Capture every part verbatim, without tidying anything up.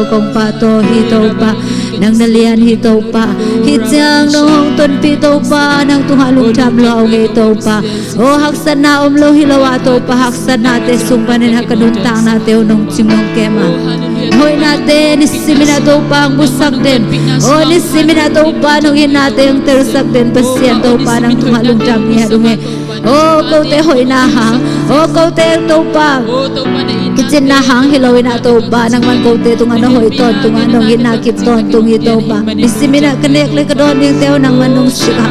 tawh kong pahtawi hi Topa. Nang na lian hi Topa. Hih ciang nong hong tonpih Topa, nang tungah lungdam lua ung ei Topa. Aw haksatna om lo hi lo a Topa, haksatnate sung panin a ka nuntaknate uh nong cing nong kem a, hoihnate nisimin a Topa hong musak den. Aw nisimin a Topa nong itnate hong telsak den Pasian Topa, nang tungah lungdam ngiat ung ei. Aw kote hoihna hang, aw kote Topa kicinna hang hi loin a Topa, nangman kote tungah na hoih tawntung a, nong itna kip tawntung hi Topa. Nisimin a ka nek le ka dawn dingte uh nangman nong sik a,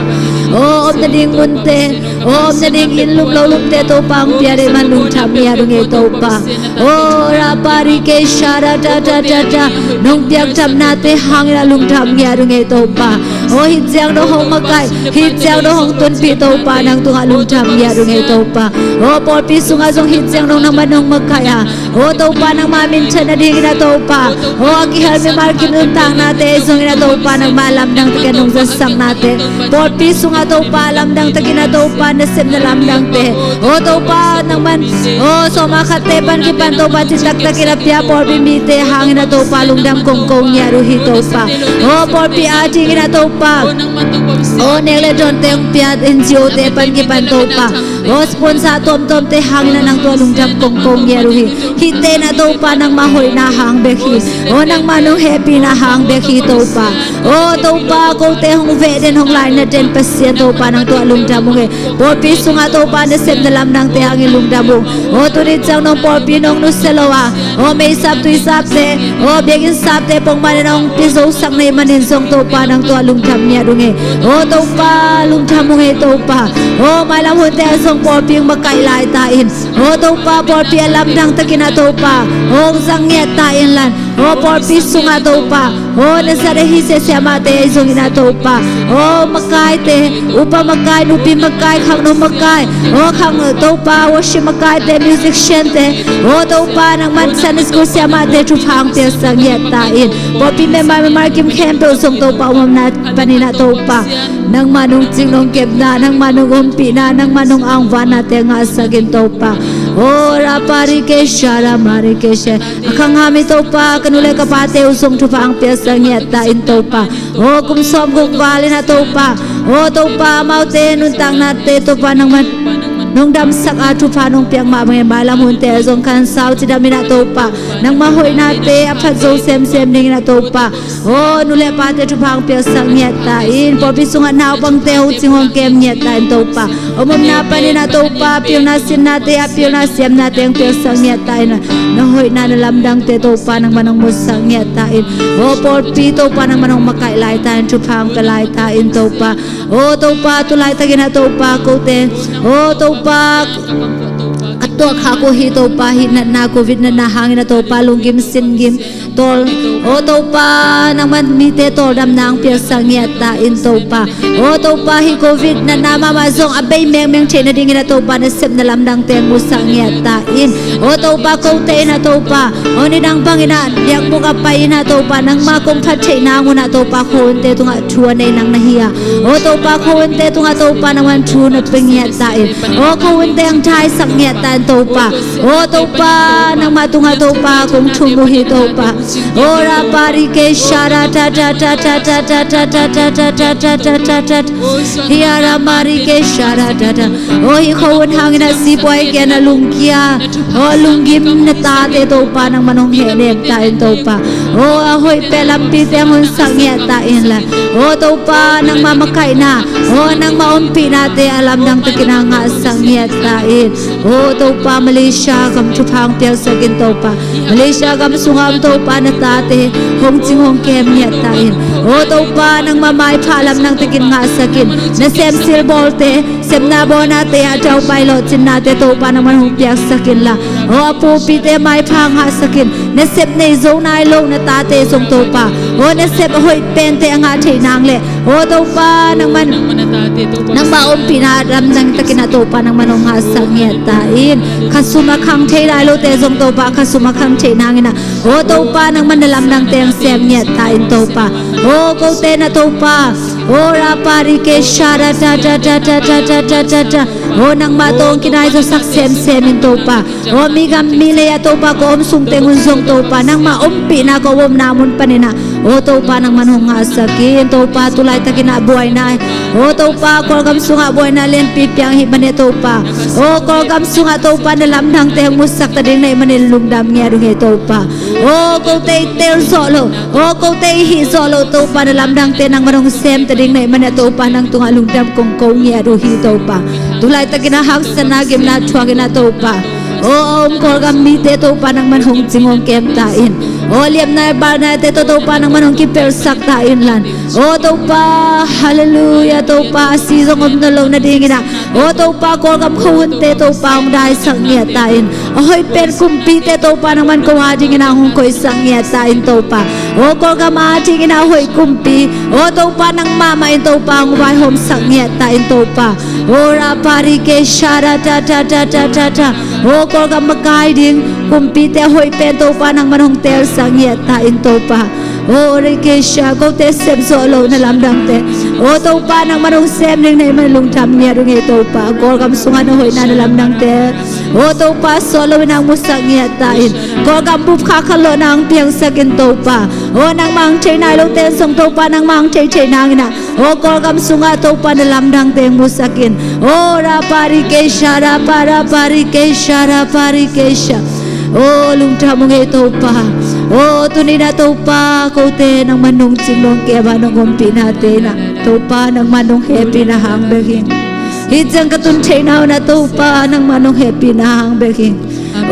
aw om nading munte, aw om nading inn lum lo lumte Topa hong pia ding man lungdam ngiat ung ei Topa. Aw rapari ke shara ta ta ta ta, nong piakthapnate hangin a lungdam ngiat ung ei Topa. Aw hih ciang nong hong makaih, hih ciang nong hong tonpih Topa, nang tungah lungdam ngiat ung ei Topa. Aw pawlpi sungah zong hih ciang nong nangman nong makaih a, aw Topa nangma minthan nadingin a Topa, aw a kihel mimal kim nuntaknate zongin a Topa, nangma lamdang takin nong zatsaknate, pawlpi sungah Topa lamdang takin a Topa nasepna lamdangte, aw Topa nangman aw sawma khatte pan kipan Topa citak takin a pia pawlpi mite hangin a Topa lungdam kongkong ngiat uh hi Topa. Aw pawlpi a dingin a Topa, aw nek le dawnte hong pia N G O te pan kipan Topa, aw sponsor tuamtuamte hangin a nang tungah lungdam kongkong ngiat uh hi. Hihte na Topa nangma hoihna hang bek hi. Aw nangma nong hehpihna hang bek hi Topa. Aw Topa kote hong veh den hong lainat den Pasian Topa, nang tungah lungdam ung ei. Pawlpi sungah Topa nasepna lamdangte hangin lungdam ung. Aw tuni ciang nong pawlpi nong nusia lo a, aw meisap tuisapte, aw biakinn sapte pongman in hong pizosak na hih manin zong Topa, nang tungah lungdam ngiat ung ei. Aw Topa lungdam ung ei Topa. Aw mailam hunte ah zong pawlpi hong makaih lai ta in, aw Topa pawlpi a lamdang takin a Topa hong zang ngiat ta in lan. Aw pawlpi sungah Topa, aw na zat ahi Sia Siamahte ahi zongin ah Topa, aw makaite, upa makai, nupi makai, khangno makai, aw khang Topa worship makaite, musiciante, aw Topa nangman Sunday school siamahte thupha hong piaksak ngiat ta in. Pawlpi member member kim khempeuh zong Topa omomna panin ah Topa nangmah nong cing nong kepna, nangmah nong ompihna, nangmah nong angvannate ngahsak in Topa. Aw raparikesha ramarikesha. A khangham hi Topa, ka nu le ka pate uh zong thupha hong piaksak ngiat ta in Topa. Aw kum sawm guk val in ah Topa, aw Topa amaute nuntaknate Topa nangman nong damsak a thupha nong piak mah bangin mailam hunte zong khansau cidam in ah Topa, nangmah hoihnate a phat zo semsem dingin ah Topa, aw nu le pate thupha hong piaksak ngiat ta in. Pawlpi sungah naupangte hong cing hong kem ngiat ta in Topa. Omomna panin ah Topa, pilna sinnate ah pilna siamnate hong piaksak ngiat ta in. Na hoihna na lamdangte Topa nangman hong musak ngiat ta in. Aw pawlpi Topa nangman hong makaih lai ta in, thupha hong pia lai ta in Topa. Aw Topa tu laitakin ah Topa kote, aw Topa ka tuak khak uh hi Topa, hih natna covid natna hangin ah Topa lunggim singgim tawl, aw Topa nangman mite tawldamna hong piaksak ngiat ta in Topa. Aw Topa hih covid natna mahmah zong a bei mengmeng theih nadingin ah Topa nasepna lamdangte hong musak ngiat ta in. Aw Topa kote in ah Topa, aw nidang bangin ah liangbuk a pai in ah Topa nangmah kong phat theih nang un ah Topa khuahunte tungah thu a nei nang na hi a. Aw Topa khuahunte tungah Topa nangman thu na pia ngiat ta in. Aw khuahunte hong thaisak ngiat ta in Topa. Aw Topa nangmah tungah Topa kong thum uh hi Topa. Aw raparikesha ratatatatatatatatatatat. Hiaramarikesha ratata. Aw hih khuahun hangin ah sipuai kian ah lungkia, aw lunggim na tate Topa nangman hong hehnem ta in Topa. Aw a hoih peh lampite hong honsak ngiat ta in la. Aw Topa nangmah makaihna, aw nangmah ompihnate a lamdang takin ah ngahsak ngiat ta in. Aw Topa Malaysia gam thupha hong piaksak in Topa. Malaysia gam sungah om Topa na tate hong cing hong kem ngiat ta in. Aw Topa nangmah maipha lamdang takin ngahsak in. Nasem silbawlte, sepna bawlnate ah daupai lawhcinnate Topa nangman hong piaksak in la. Aw a pupite maipha ngahsak in. Nasep nei zo nai lo na tate zong Topa, aw nasep a hoih pente a ngah theih nang le, aw Topa nangman nangmah ompihna lamdang takin ah Topa nangman hong ngahsak ngiat ta in. Khasum a khang thei lai lote zong Topa khasum a khang theih nangin ah, aw Topa nangman na lamdangte hong sem ngiat ta in Topa. Aw kote na Topa, aw raparikesha ratatatatatatat. Aw nangmah tawh hong kinai zawsak semsem in Topa. Aw mi gam mi lei ah Topa ka om sung teng un zong Topa nangmah ompihna ka omna mun panin ah, aw Topa nangman hong ngahsak in Topa tu laitakin ah buaina, aw Topa Kawlgam sungah buaina lianpi piang hi mane Topa. Aw Kawlgam sungah Topa na lamdangte hong musak ta ding na hih manin lungdam ngiat uh hi Topa. Aw kote i tel zawh loh, aw kote i hih zawh loh Topa na lamdangte nangman hong sem ta ding na hih manin ah Topa nang tungah lungdam kong ko ngiat uh hi Topa. Tu laitakin ah haksatna gimna thuakin ah Topa, aw a om Kawlgam mite Topa nangman hong cing hong kem ta in. Aw liamna balnate tawh Topa nangman hong kipelsak ta in lan. Aw Topa, halleluia Topa, a si zong om nawn lo nadingin ah, aw Topa Kawlgam khuahunte Topa hong daisak ngiat ta in. A hoih pen kumpite Topa nangman ko a dingin ah hong koihsak ngiat ta in Topa. Aw Kawlgam a dingin ah a hoih kumpi, aw Topa nang mahmah in Topa hong vaihawmsak ngiat ta in Topa. Aw raparikesha ratatatatata. Aw Kawlgam makai ding kumpite a hoih pen Topa nangman hong telsak ngiat ta in Topa. Aw rikesha kote sep zawh loh na lamdangte, aw Topa nangman hong sem ding na hih manin lungdam ngiat uh hi Topa. Kawlgam sungah na hoihna na lamdangte, aw Topa sawt loin ah hong musak ngiat ta in. Kawlgam bup khak khat loh na hong piangsak in Topa. Aw nangmah hong thei nai lote zong Topa nangmah hong thei theih nangin ah, aw Kawlgam sungah Topa na lamdangte hong musak in. Aw raparikesha raparaparikesha raparikesha. Aw lungdam ung ei Topa. Aw tuni-in ah Topa kote nangman nong cing nong kem a nong ompihnate in ah Topa nangman nong hehpihna hang bek hi. Hih ciang ka tun theihna un ah Topa nangman nong hehpihna hang bek hi.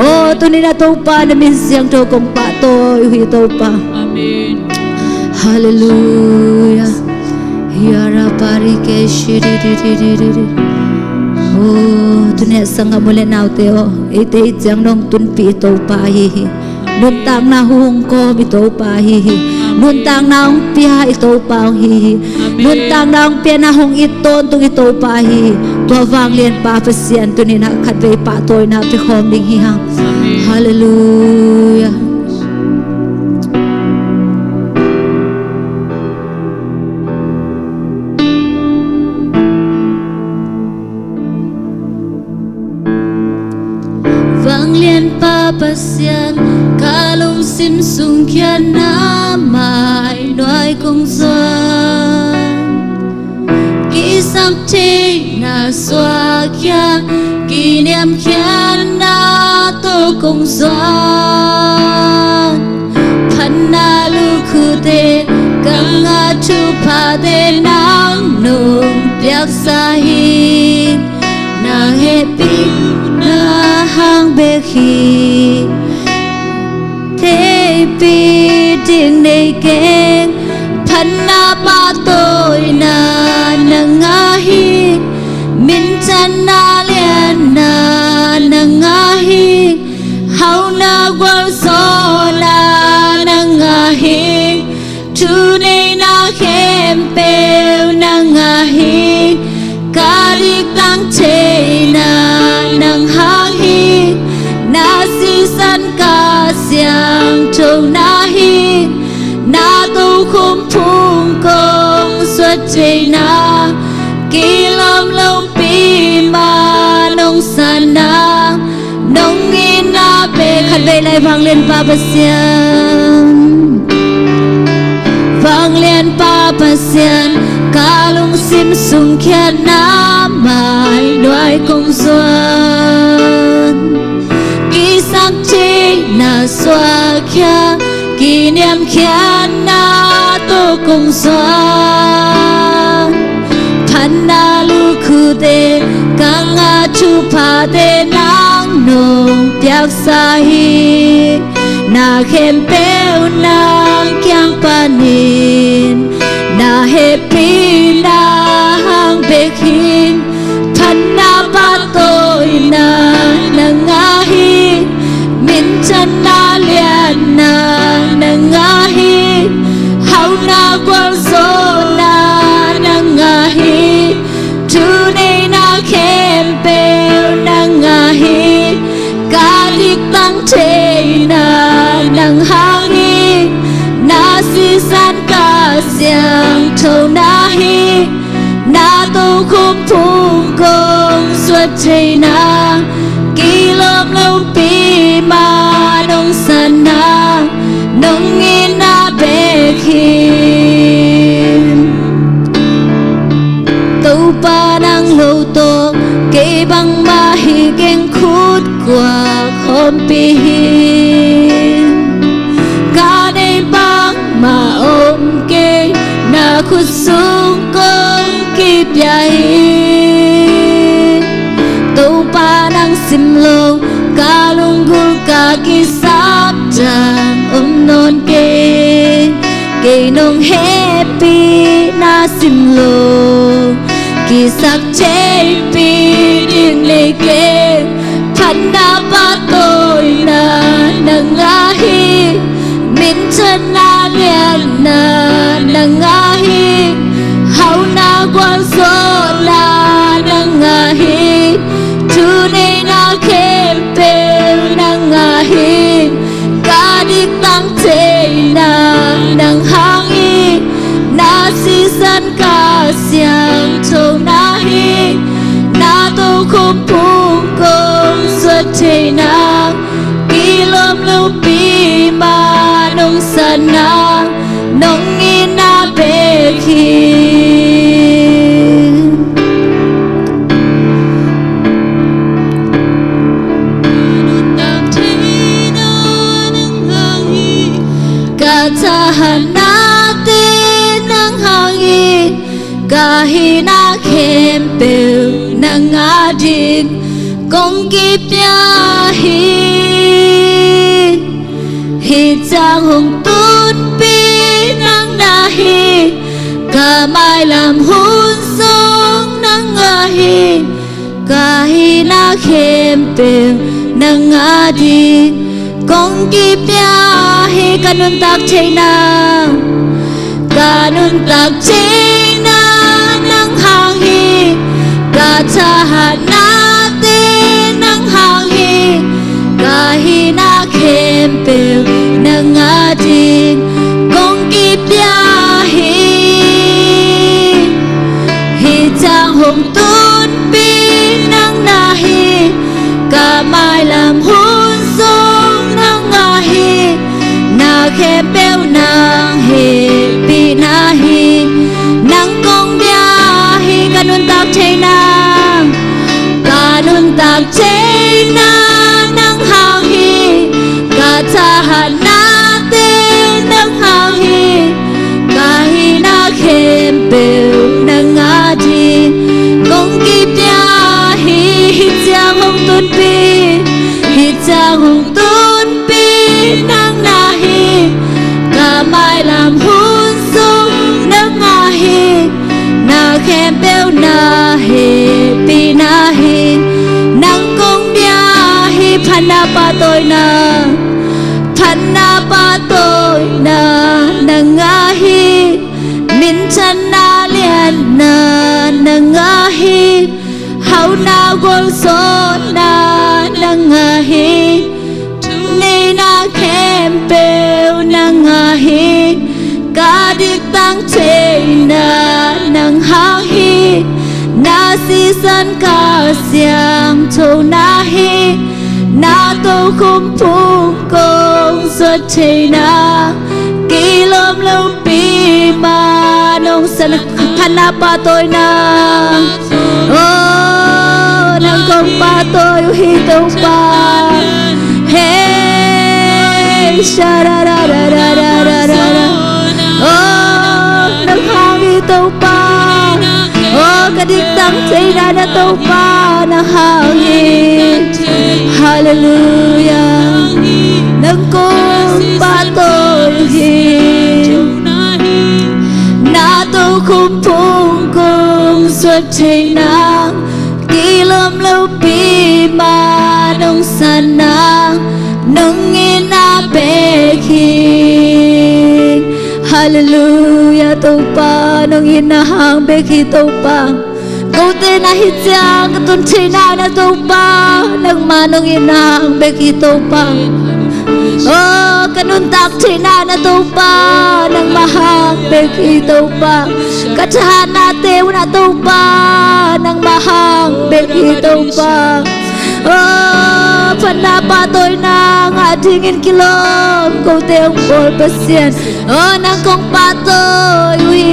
Aw tuni-in ah Topa na min siangtho kong pahtawi uh hi Topa. Amen. Halleluia. Hiaraparikeshidididididi. Aw tuni-in ah sanggam u le naute aw, eite i ciang nong tunpih Topa ahi hi. Nuntakna hong kawm i Topa ahi hi. Nuntakna hong pia i Topa ahi hi. Nuntakna hong piana hong it tawntung i Topa ahi hi. Tua vanglianpa Pasian tuni-in ah khatvei pahtawina pia khawm ding hi hang. Halleluiah. Vanglianpa Pasian, ka lungsim sung khiatna mai nuai kong zuan. Kisap theihna suak khia, kiniamkhiatna tawh kong zuan. Phatna lukhutte ka ngah, thuphate nang nong piaksa hi. Na hehpihna hang bek hi. Theihpih ding nei keng, phatna pahtawina nang ahi. Minthanna lianna nang ahi. Hauhna gualzawhna nang ahi. Thuneihna khempeuh nang ahi. Ka diktang theihna nang hang hi. Na sisan ka siangthona hi. Na tokhom phung kong suat theihna, kilawm lopi mah nong sanna, nong itna bek. Khatvei lai, vanglianpa Pasian. Vanglianpa Pasian, ka lungsim sung khiatna mai nuai kong zuan. Kisap theihna suak khia, kiniamkhiatna tawh kong zuan. Phatna lukhutte ka ngah, thuphate nang nong piaksa hi. Na khempeuh nang kiang panin, na hehpihna hang bek hi. Phatna pahtawina nang ahi. Minthanna lianna nang ahi. Hauhna gualzawhna nang ahi. Thuneihna khempeuh nang ahi. Ka diktang theihna nang hang hi. Na sisan ka siangthona hi. Na tokhom phung kong suat theihna, kilawm lopi mah nong sanna, nong itna bek hi. Topa nang lo tawh kei bangmah hi keng, khut kua khawmpih hi. Ka neih bangmah om kei, na khut sung kong kipia hi. Topa nang sim lo, ka lunggulh ka kisap dan om nawn kei. Kei nong hehpihna sim lo, kisap theihpih ding nei keng. Phatna pahtawina nang ahi. Minthanna lianna nang ahi. Hauhna gualzawhna nang ahi. Thuneihna khempeuh nang ahi. Ka diktang theihna nang hang hi. Na sisan ka siangthona hi. Na tokhom phung kong suat theihna, kilawm lopi mah nong sanna, nong itna bek hi. Ka thahatnate nang hang hi. Ka hihna khempeuh nang ading kong kipia hi. Hih ciang hong tunpih nang na hi. Ka mailam hun zong nang ahi. Ka hihna khempeuh nang ading Kong kipia hi ka nuntak theihna, ka nuntak theihna nang hang hi. Ka thahatnate nang hang hi. Ka hihna khempeuh nang ading kong kipia hi. Hih ciang hong tunpih nang na hi. Ka mailam hun sung nang ahi. Na khempeuh nang hehpihna hi. Nang kong bia hi ka nuntak theihna, ka nuntak theihna nang hang hi. Ka thahatnate nang hang hi. Ka hihna khempeuh nang ading kong kipia hi. Hih ciang hong tunpih, hih ciang hong tunpih nang na hi. Ka mailam hun sung nang ahi. Na khempeuh na hehpihna hi. Nang kong bia hi phatna pahtawina, phatna pahtawina nang ahi. Minthanna lianna nang ahi. Hauhna gualzawhna nang ahi. Neihna khempeuh nang ahi. Ka diktang theihna nang hang hi. Na sisan ka siangthona hi. Na tokhom phung kong suat theihna, kilawm lopi ma nong san. Phatna pahtawina. Oh, nang kong pahtawi uh hi Topa. Hey, sha ra ra ra ra ra ra ra. Oh, nang hang hi Topa. Oh, ka diktang theihna na Topa nang hang hi. Halleluiah. Nang kong pahtawi uh hi. Na tokhom phung kong suat theihna, kilawm lopi ma nong sanna, nong itna bek hi. Halleluiah Topa, nong itna hang bek hi Topa. Kote na hih ciang ka tun theihna na Topa, nangmah nong itna hang bek hi Topa. Oh, ka nuntak theihna na Topa, nangmah hang bek hi Topa. Ka thahatnate uh na Topa, nangmah hang bek hi Topa. Oh, phatna pahtawina ngah dingin kilawm kote hong bawl Pasian. Oh, nang kong pahtawi uh hi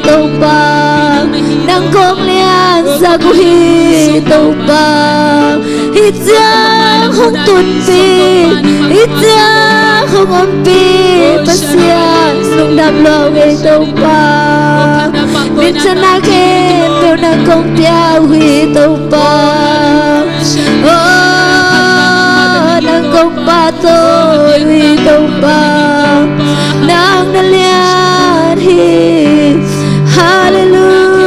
Topa. Nang kong liansak uh hi Topa. Hih ciang hong tunpih, hih ciang hong ompih Pasian, lungdam lua ung ei Topa. Minthanna khempeuh nang kong pia uh hi Topa. Oh, nang kong pahtawi uh hi Topa. Nang na lian hi. Halleluiah.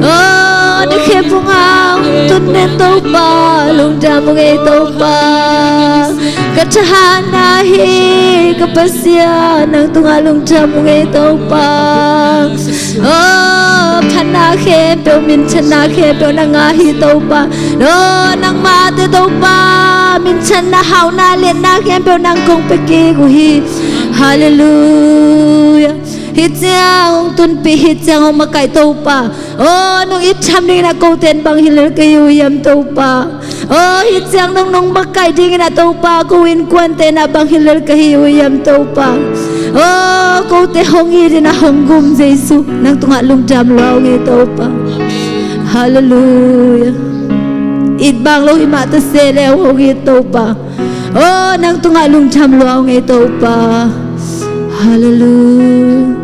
Oh, na khempeuh hong tun den Topa, lungdam ung ei Topa. Ka thahatna hi ka Pasian, nang tungah lungdam ung ei Topa. Oh, phatna khempeuh, minthanna khempeuh nang a hi Topa. Oh, nangmahte Topa, minthanna, hauhna, liatna khempeuh nang kong pia kik uh hi. Halleluiah. Hih ciang hong tunpih, hih ciang hong makaih Topa. Oh, nong it tham dingin ah kote in bang hi lel ka hi uh hiam Topa. Oh, hih ciang nong nong makaih dingin ah Topa, ko innkuante in ah bang hi lel ka hi uh hiam Topa. Oh, kote hong it in ah hong gum Jesu, nang tungah lungdam lua ung ei Topa. Halleluiah. It bang lo hi mah ta se leu hong it Topa. Oh, nang tungah lungdam lua ung ei Topa. Halleluiah.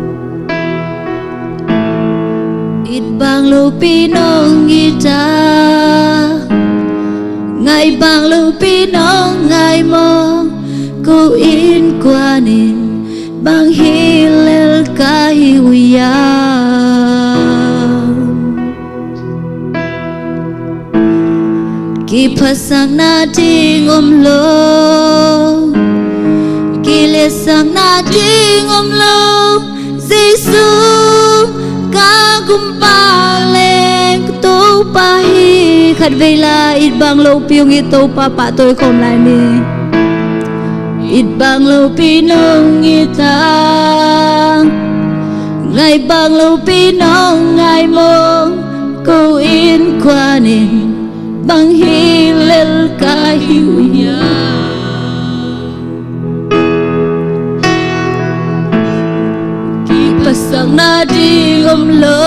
It bang lopi nong it a, ngai bang lopi nong ngai maw, ko innkuan in bang hi lel ka hi uh hiam. Kiphatsakna ding om lo, kiliatsakna ding om lo, Jesu ka gumpa le ka Topa hi. Khatvei la it bang lopi ung, it Topa pahtawi khawm lai ni. It bang lopi nong it a, ngai bang lopi nong ngai maw, ko innkuan in bang hi lel ka hi uh hiam? Kiphatsakna ding om lo,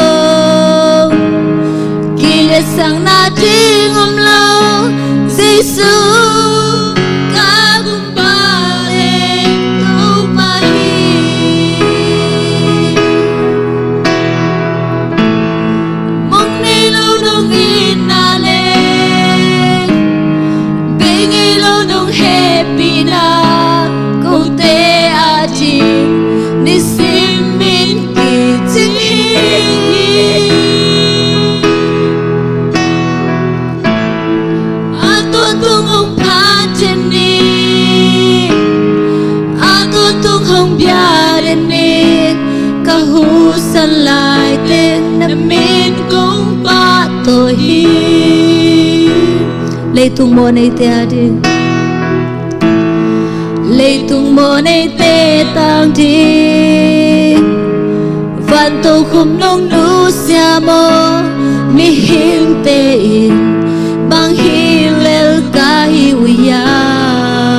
kiliatsakna ding om lo, Jesu ka gumpa le Topa hi. Mong nei lo nong itna le, bei ngei lo nong hehpihna, kote ading nisim in kicing hi. A tawntung hong phat den ni, a tawntung hong bia den ni, ka husan lai teng na min kong pahtawi hi. Leitung mawhneite ading, leitung mawhneite tang ding, vantokhom nong nusia maw, mihingte in bang hi lel ka hi uh hiam?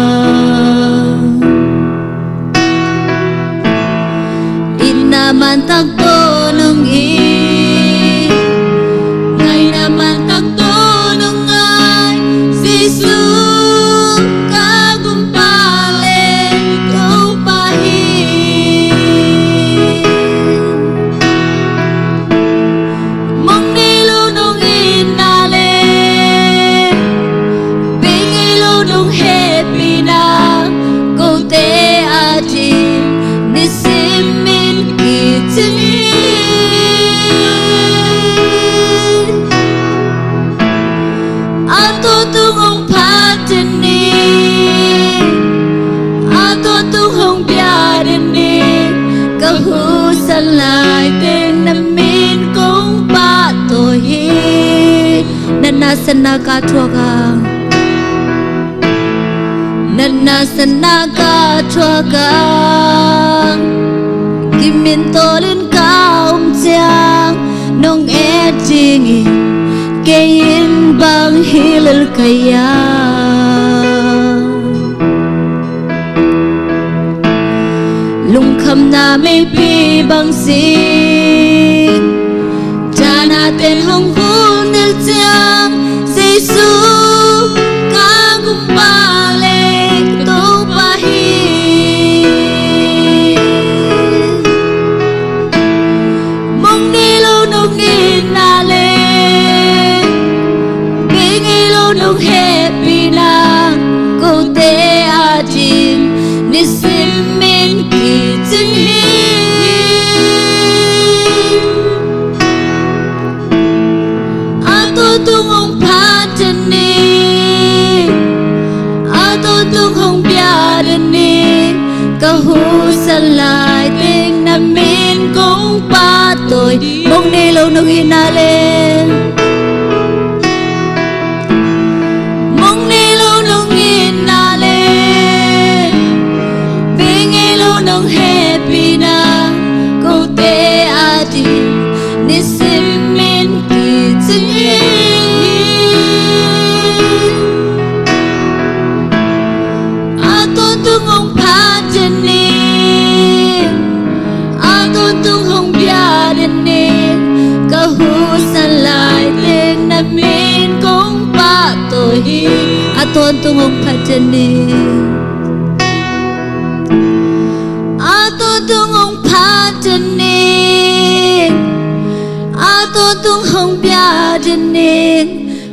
Itna mantak tawh nong it, ngaina mantak tawh nong ngai, Jesu ka gumpa le Topa hi. Mong nei lo nong itna le, bei ngei lo nong hehpihna, kote ading nisim in kicing hi. A tawntung hong phat den ni, a tawntung hong bia den ni, ka husan lai teng na min kong pahtawi hi. Natna satna ka thuak a, natna satna ka thuak a, kimin tawlin ka om ciang, nong et dingin kei in bang hi lel ka hiam? Lungkhamna meipi bang sin, dana ten hong vun nel ciang, Jesu ka gumpa le Topa hi. Mong nei lo nong itna le, bei ngei lo nong hehpihna, kote ading nisim in kicing hi. A tawntung hong phat den ni, a tawntung hong bia den ni, ka husan lai teng na min kong pahtawi. Mong nei lo nong itna le, mong nei lo nong itna le, bei ngei lo nong hehpihna, kote ading nisim in kicing hi. A tawntung hong phat den ni, a tawntung hong bia den ni, ka husan lai teng na min kong pahtawi hi. A tawntung hong phat den ni, a tawntung hong phat den ni, a tawntung hong bia den ni,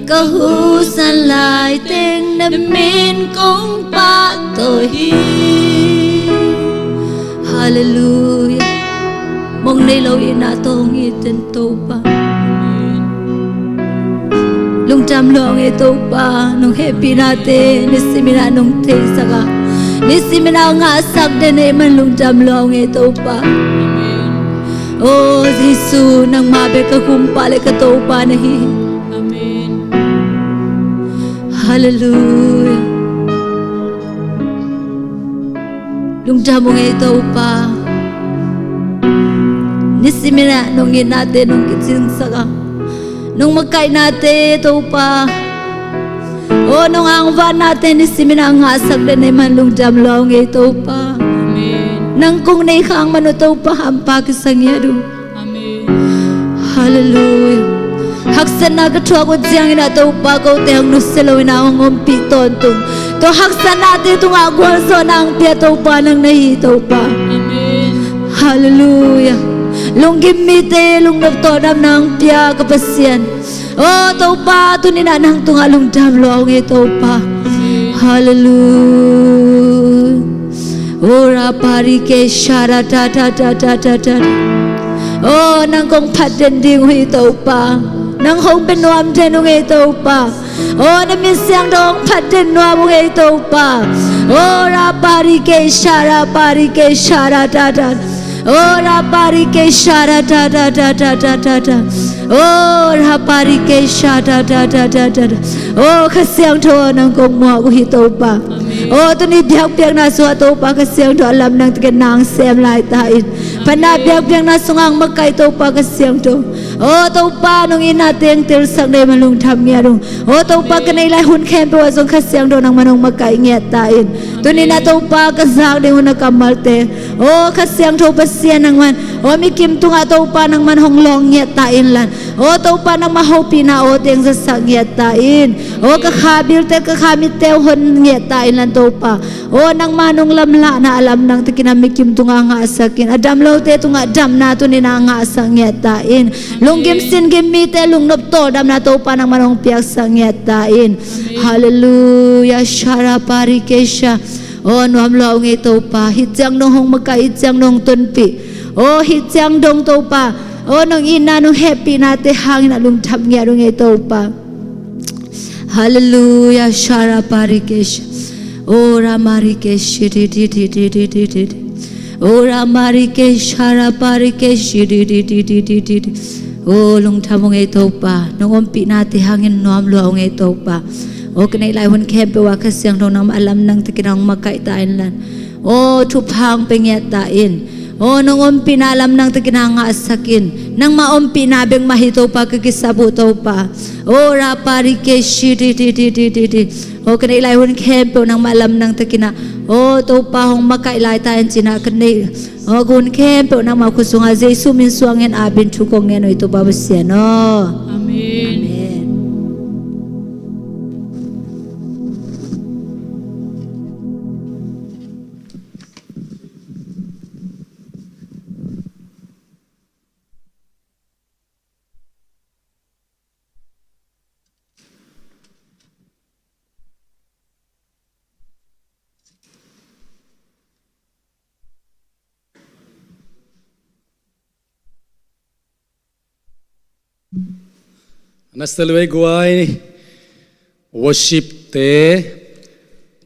ka husan lai teng na min kong pahtawi hi. Halleluiah. Mong nei lo itna tawh hong it in Topa. Lung Lungdam lua ung ei Topa, nong hehpihnate nisimin ah nong theisak a, nisimin ah ngahsak den ei man lungdam lua ung ei Topa. O Jesu, nangmah bek ka Kumpa le ka Topa na hi. Halleluia. Lungdam ung ei Topa. Nisimin ah nong itnate nong kicingsak a, nong makaihnate Topa, o nong angvahnate nisimin ah ngahsak den ei man lungdam lua ung ei Topa. Nang kong nei khang man uh Topa hampa kisa ngiat uh. Halleluia. Haksatna ka thuak uh ciangin ah Topa kote hong nusia loin ah hong ompih tawntung. Tua haksatnate tungah gualzawhna hong pia Topa nang na hi Topa. Halleluia. Lunggim mite lungnop tawldamna hong pia ka Pasian. O Topa, tuni-in ah nang tungah lungdam lua ung ei Topa. Halleluia. O ra pari ke shara ta ta ta ta ta ta. O nang kong phat den ding uh hi Topa. Nang hong bia nuam den ung ei Topa. O na min siangtho hong phat den nuam ung ei Topa. O ra pari ke shara pari ke shara ta ta. O ra pari ke shara ta ta ta ta ta ta ta. O ra pari ke shara ta ta ta ta ta. O Kha Siangtho nang kong muak uh hi Topa. O tuni biakpiakna sungah Topa Kha Siangtho a lamdang takin nang sem lai ta in. Phatna biakpiakna sungah hong makaih Topa Kha Siangtho. O Topa nong itnate hong telsak den ei man lungdam ngiat ung. O Topa ka neih lai hun khempeuh ah zong Kha Siangtho nangman hong makaih ngiat ta in. Tuni-in ah Topa ka zak ding hun a kammalte. O Kha Siangtho Pasian nangman, o mikim tungah Topa nangman hong lawng ngiat ta in lan. O Topa nangmah hopihna awte hong zatsak ngiat ta in. O ka kha bilte ka kha mitte hong hon ngiat ta in lan Topa. O nangmah nong lamlahna a lamdang takin ah mikim tungah ngahsak in. A dam lote tungah damna tuni-in ah ngahsak ngiat ta in. Lunggim singgim mite lungnop tawldamna Topa nangman hong piaksak ngiat ta in. Halleluia. Shara pari ke sha. O nuam lua ung ei Topa. Hih ciang dong hong makaih, hih ciang dong tonpih. O hih ciang dong Topa, o nong itna nong hehpihnate hangin ah lungdam ngiat ung ei Topa. Halleluia. Shara pari ke sha. O ra mari ke shi di di di. O ra mari ke shara pari ke shi di di. O lungdam ung ei Topa, nong ompihnate hangin nuam lua ung ei Topa. O ka neih lai hun khempeuh ah Kha Siangtho nangmah a lamdang takin hong makaih ta in lan. O thupha hong pia ngiat ta in. O nong ompihna a lamdang takin ah ngahsak in. Nangmah ompihna bek mah hi Topa ka kisap uh Topa. O ra pari ke shi di di. O ka neih lai hun khempeuh nangmah a lamdang takin ah, o Topa hong makaih lai ta in ci-in ah ka neih, o ka hun khempeuh nangmah khut sungah Jesu min suangin apin thu kong ngen uh hi Topa Pasian aw. Amen. Na salvei guai, worship te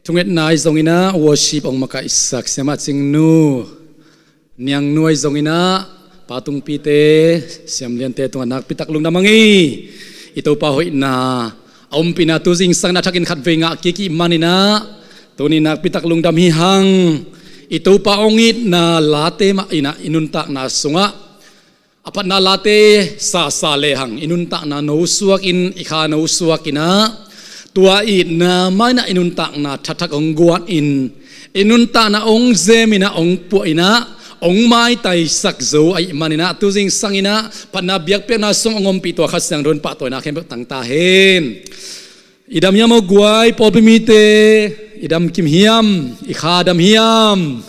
thungetna ahi zongin ah worship hong makaihsak Siamah Cingnu, Niangnu ahi zongin ah Pa Tungpite, Siamliante tungah nakpitak lungdam hang hi. I Topa hoihna a ompihna tu zingsang in a thakin khatvei ngah kik ih manin ah tuni nakpitak lungdam hi hang. I Topa hong itna late mah in ah i nuntakna sungah a phatna late sasa lehang i nuntakna nosuak in, i kha nosuak in ah, tua itna mah in ah i nuntakna thathak hong guan in, i nuntakna hong zem in ah, hong puah in ah, hong maitaisak zo ahih manin ah tu zingsang in ah phatna biakpiakna sung hong ompih tua Kha Siangtho in pahtawina khempeuh tang ta hen. I dam hiam aw guai, pawlpi mite? I dam kim hiam? I kha dam hiam?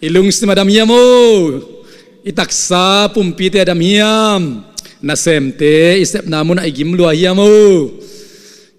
I lungsim a dam hiam aw? I taksa pumpite a dam hiam? Nasemte i sepna munah i gim lua hiam aw?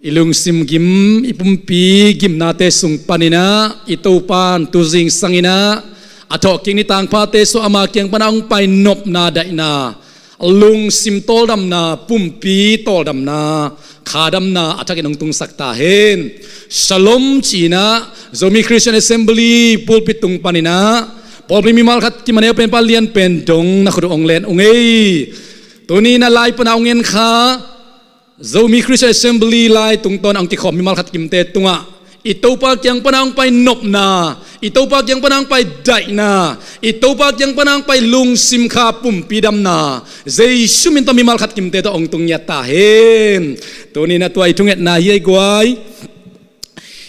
I lungsim gim, i pumpi gimnate sung panin ah i Topan tu zingsang in ah a thawhkik ni tangphate sung ama kiang pan ah hong pai nopna daihna, lungsim tawldamna, pumpi tawldamna, tha damna a thakin hong tungsak ta hen. Shalom ci-in ah Zomi Christian Assembly pulpit tung panin ah pawlpi mimal khat kim a neu pen pa lian pen dong na khut uh hong len ung ei. Tuni-in ah lai pana hong en kha Zomi Christian Assembly lai tungtawn a hong kikhawm mimal khat kimte tungah i Topa kiang pana hong pai nopna, i Topa kiang pana hong pai daihna, i Topa kiang pana hong pai lungsim kha pumpi damna Jesu min tawh mimal khat kimte tawh hong tung ngiat ta hen. Tuni-in ah tua i thungetna hi ei guai.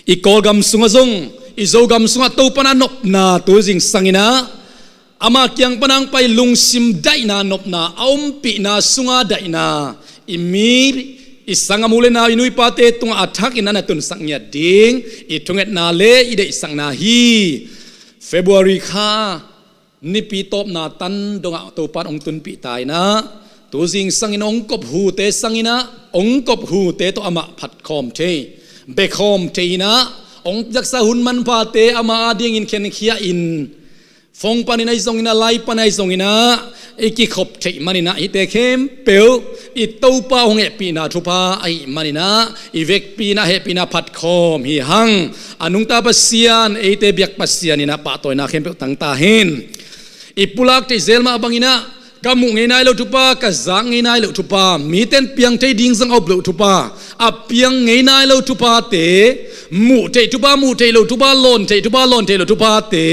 I Kawlgam sungah zong, i Zogam sungah Topa na nopna tu zingsangin ah ama kiang pana hong pai lungsim daihna nopna a ompihna sunga daihna i mi, i sanggam u le nau, i nu i pate tungah a thakin a na tunsak ngiat ding i thungetna le i deihsakna hi. February kha nipi tawpna tan dongah Topa in hong tunpih ta in ah tu zingsangin hong kop hute sangin ah, hong kop hute tawh amah phatkhawm thei, bekhawm thei in ah, hong piaksa hun manphate ama adingin khenkhia in, phone panin ahi zongin ah, lai panin ahi zongin ah i kikhop theih manin ah hihte khempeuh i Topa hong hehpihna thupha ahih manin ah i vekpi-in ah hehpihna phatkhawm hi hang. A nungta Pasian, eite biak Pasian in ah pahtawina khempeuh tang ta hen. I pulak theih zel mah bangin ah ka muh ngei nai lo thupha, ka zak ngei nai lo thupha, mite in piang thei ding zong a up lo thupha, a piang ngei nai lo thuphate, muh theih thupha, muh theih lo thupha, lawn theih thupha, lawn theih lo thuphate,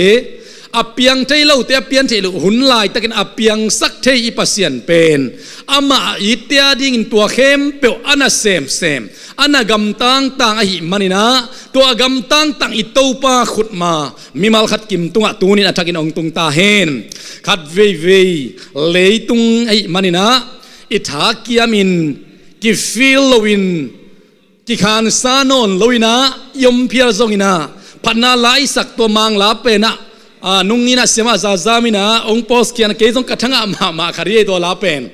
a piang thei lote, a pian theih loh hun laitakin a piangsak thei i Pasian pen amah itte adingin tua khempeuh a na semsem, a na gamtangtang ahih manin ah tua gamtangtang i Topa khut ma mimal khat kim tungah tuni-in a thakin hong tung ta hen. Khat veivei leitung ahih manin ah i tha kiamin kifeel loin, kikhansa nawn loin ah i om phial zongin ah phatna la i sak tua Mangla pen ah, a, nungin ah siamah Zazam in ah hong post khian ah kei zong ka thangah mahmah khat hi ei tua la pen.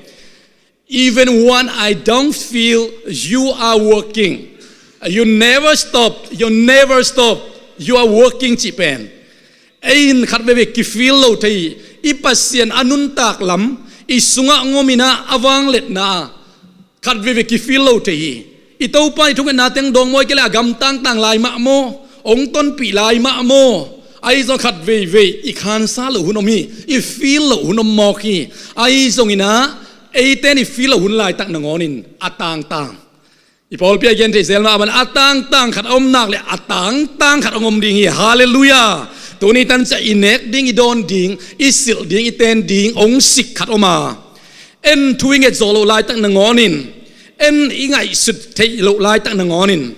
Even when I don't feel you are working, you never stop, you never stop, you are working cih pen ei in khat veivei kifeel lo thei hi. I Pasian a nuntak lam i sungah hong om in ah a vangliatna khat veivei kifeel lo thei hi. I Topa i thungetna teng dawng maw, ahih kei leh a gamtangtang lai mah maw, hong tonpih lai mah maw, ahi zong khat veivei i khansa loh hun om hi, i feel loh hun om mawk hi. Ahi zongin ah eite in i feel loh hun laitak nangawnin a tangtang, i pawlpi a gen theih zel mah bangin a tangtang khat a om nak leh a tangtang khat hong om ding hi. Halleluiah. Tuni tan ciah i nek ding, i dawn ding, i silh ding, i ten ding hong sik khat om a, en thu i nget zawh loh laitak nangawnin, en i ngaihsut theih loh laitak nangawnin,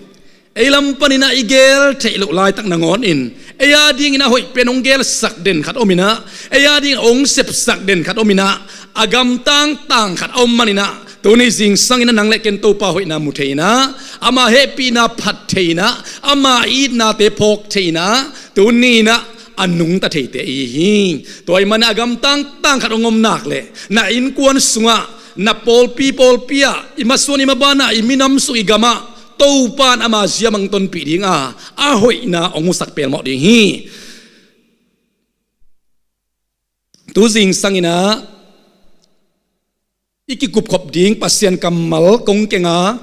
ei lam panin ah i gel theih loh laitak nangawnin, ei adingin a hoih pen hong gelsak den khat om in ah, ei adingin hong sepsak den khat om in ah, a gamtangtang khat a om manin ah tuni zingsangin ah nang le ken Topa hoihna mu thei in ah, ama hehpihna phat thei in ah, ama itnate phawk thei in ah, tuni-in ah a nungta theite i hi hi. Tua ahih manin a gamtangtang khat hong om nak leh na innkuan sungah, na pawlpi pawlpi ah, i masuan i maban ah, i minam sung, i gam ah Topa in ama zia mah hong tonpih ding a, a hoihna hong husak pelmawh ding hi. Tu zingsangin ah i kikupkhop ding Pasian kammal kong keng a,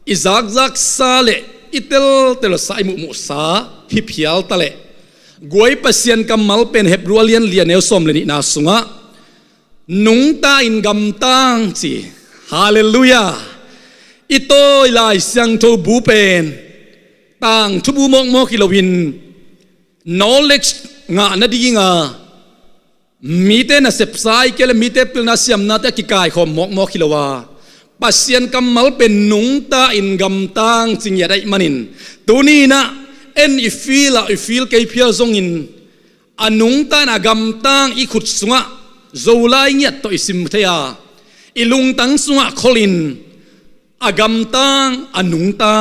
i zakzaksa le i teltelsa, i muhmuhsa hi phial taleh, guai Pasian kammal pen Hebru a lian li a neu sawm le nihna sungah nungta-in gamtang ci. Halleluiah. I tawi Lai Siangtho bu pen tangthu bu mawkmawk hi loin, knowledge ngah nadinga mite nasepsa, ahih kei leh mite pilna siamnate a kikaikhawm mawkmawk hi lo a, Pasian kammal pen nungta-in gamtang ci ngiat ahih manin, tuni-in ah en i feel ah, i feel kei phial zongin, a nungta-in a gamtang i khut sungah Zolai ngiat tawh i sim thei a, i lungtang sungah kholin a gamtang, a nungta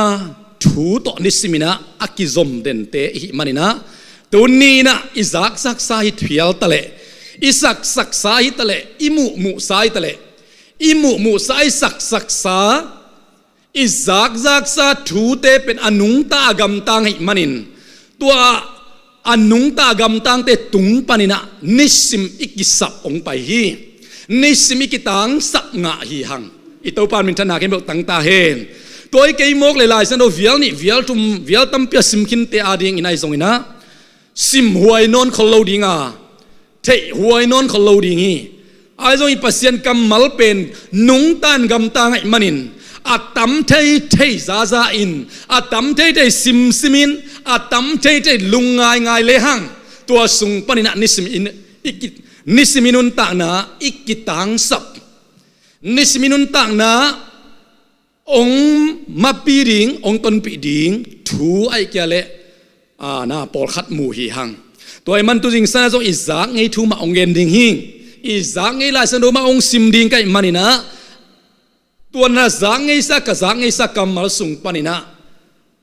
thu tawh nisimin ah a kizom dente i hih manin ah, tuni-in ah i zakzaksa hi phial taleh, i saksaksa hi taleh, i muhmuhsa hi taleh, i muhmuhsa, i saksaksa, i zakzaksa thute pen a nungta, a gamtang ahih manin, tua a nungta, a gamtangte tung panin ah nisim i kisap hong pai hi. Nisim i kitangsak ngah hi hang. I Topa minthanna khempeuh tang ta hen. Tua hi kei mawk le Lai Siangtho vial nih, vial thum, vial tampi a sim khinte adingin ahi zongin ah, sim huai nawn khol lo ding a, theih huai nawn khol lo ding hi. Ahi zongin Pasian kammal pen nungta in gamta ngaih manin, a tam theithei zaza in, a tam theithei simsim in, a tam theithei lungngaingai lehang, tua sung panin ah nisim in, i ki-, nisim i nuntakna i kitangsap, nisim i nuntakna ong mapi ding, ong tonpih ding thu ahih kei leh, a, na pawlkhat mu hi hang. Tua ahih man tu zingsang ah zong i zak ngei thu mah ong gen ding hi. I zak ngei Lai Siangtho mah ong sim ding ka hih manin ah, tua na zak ngeisa, ka zak ngeisa kammal sung panin ah,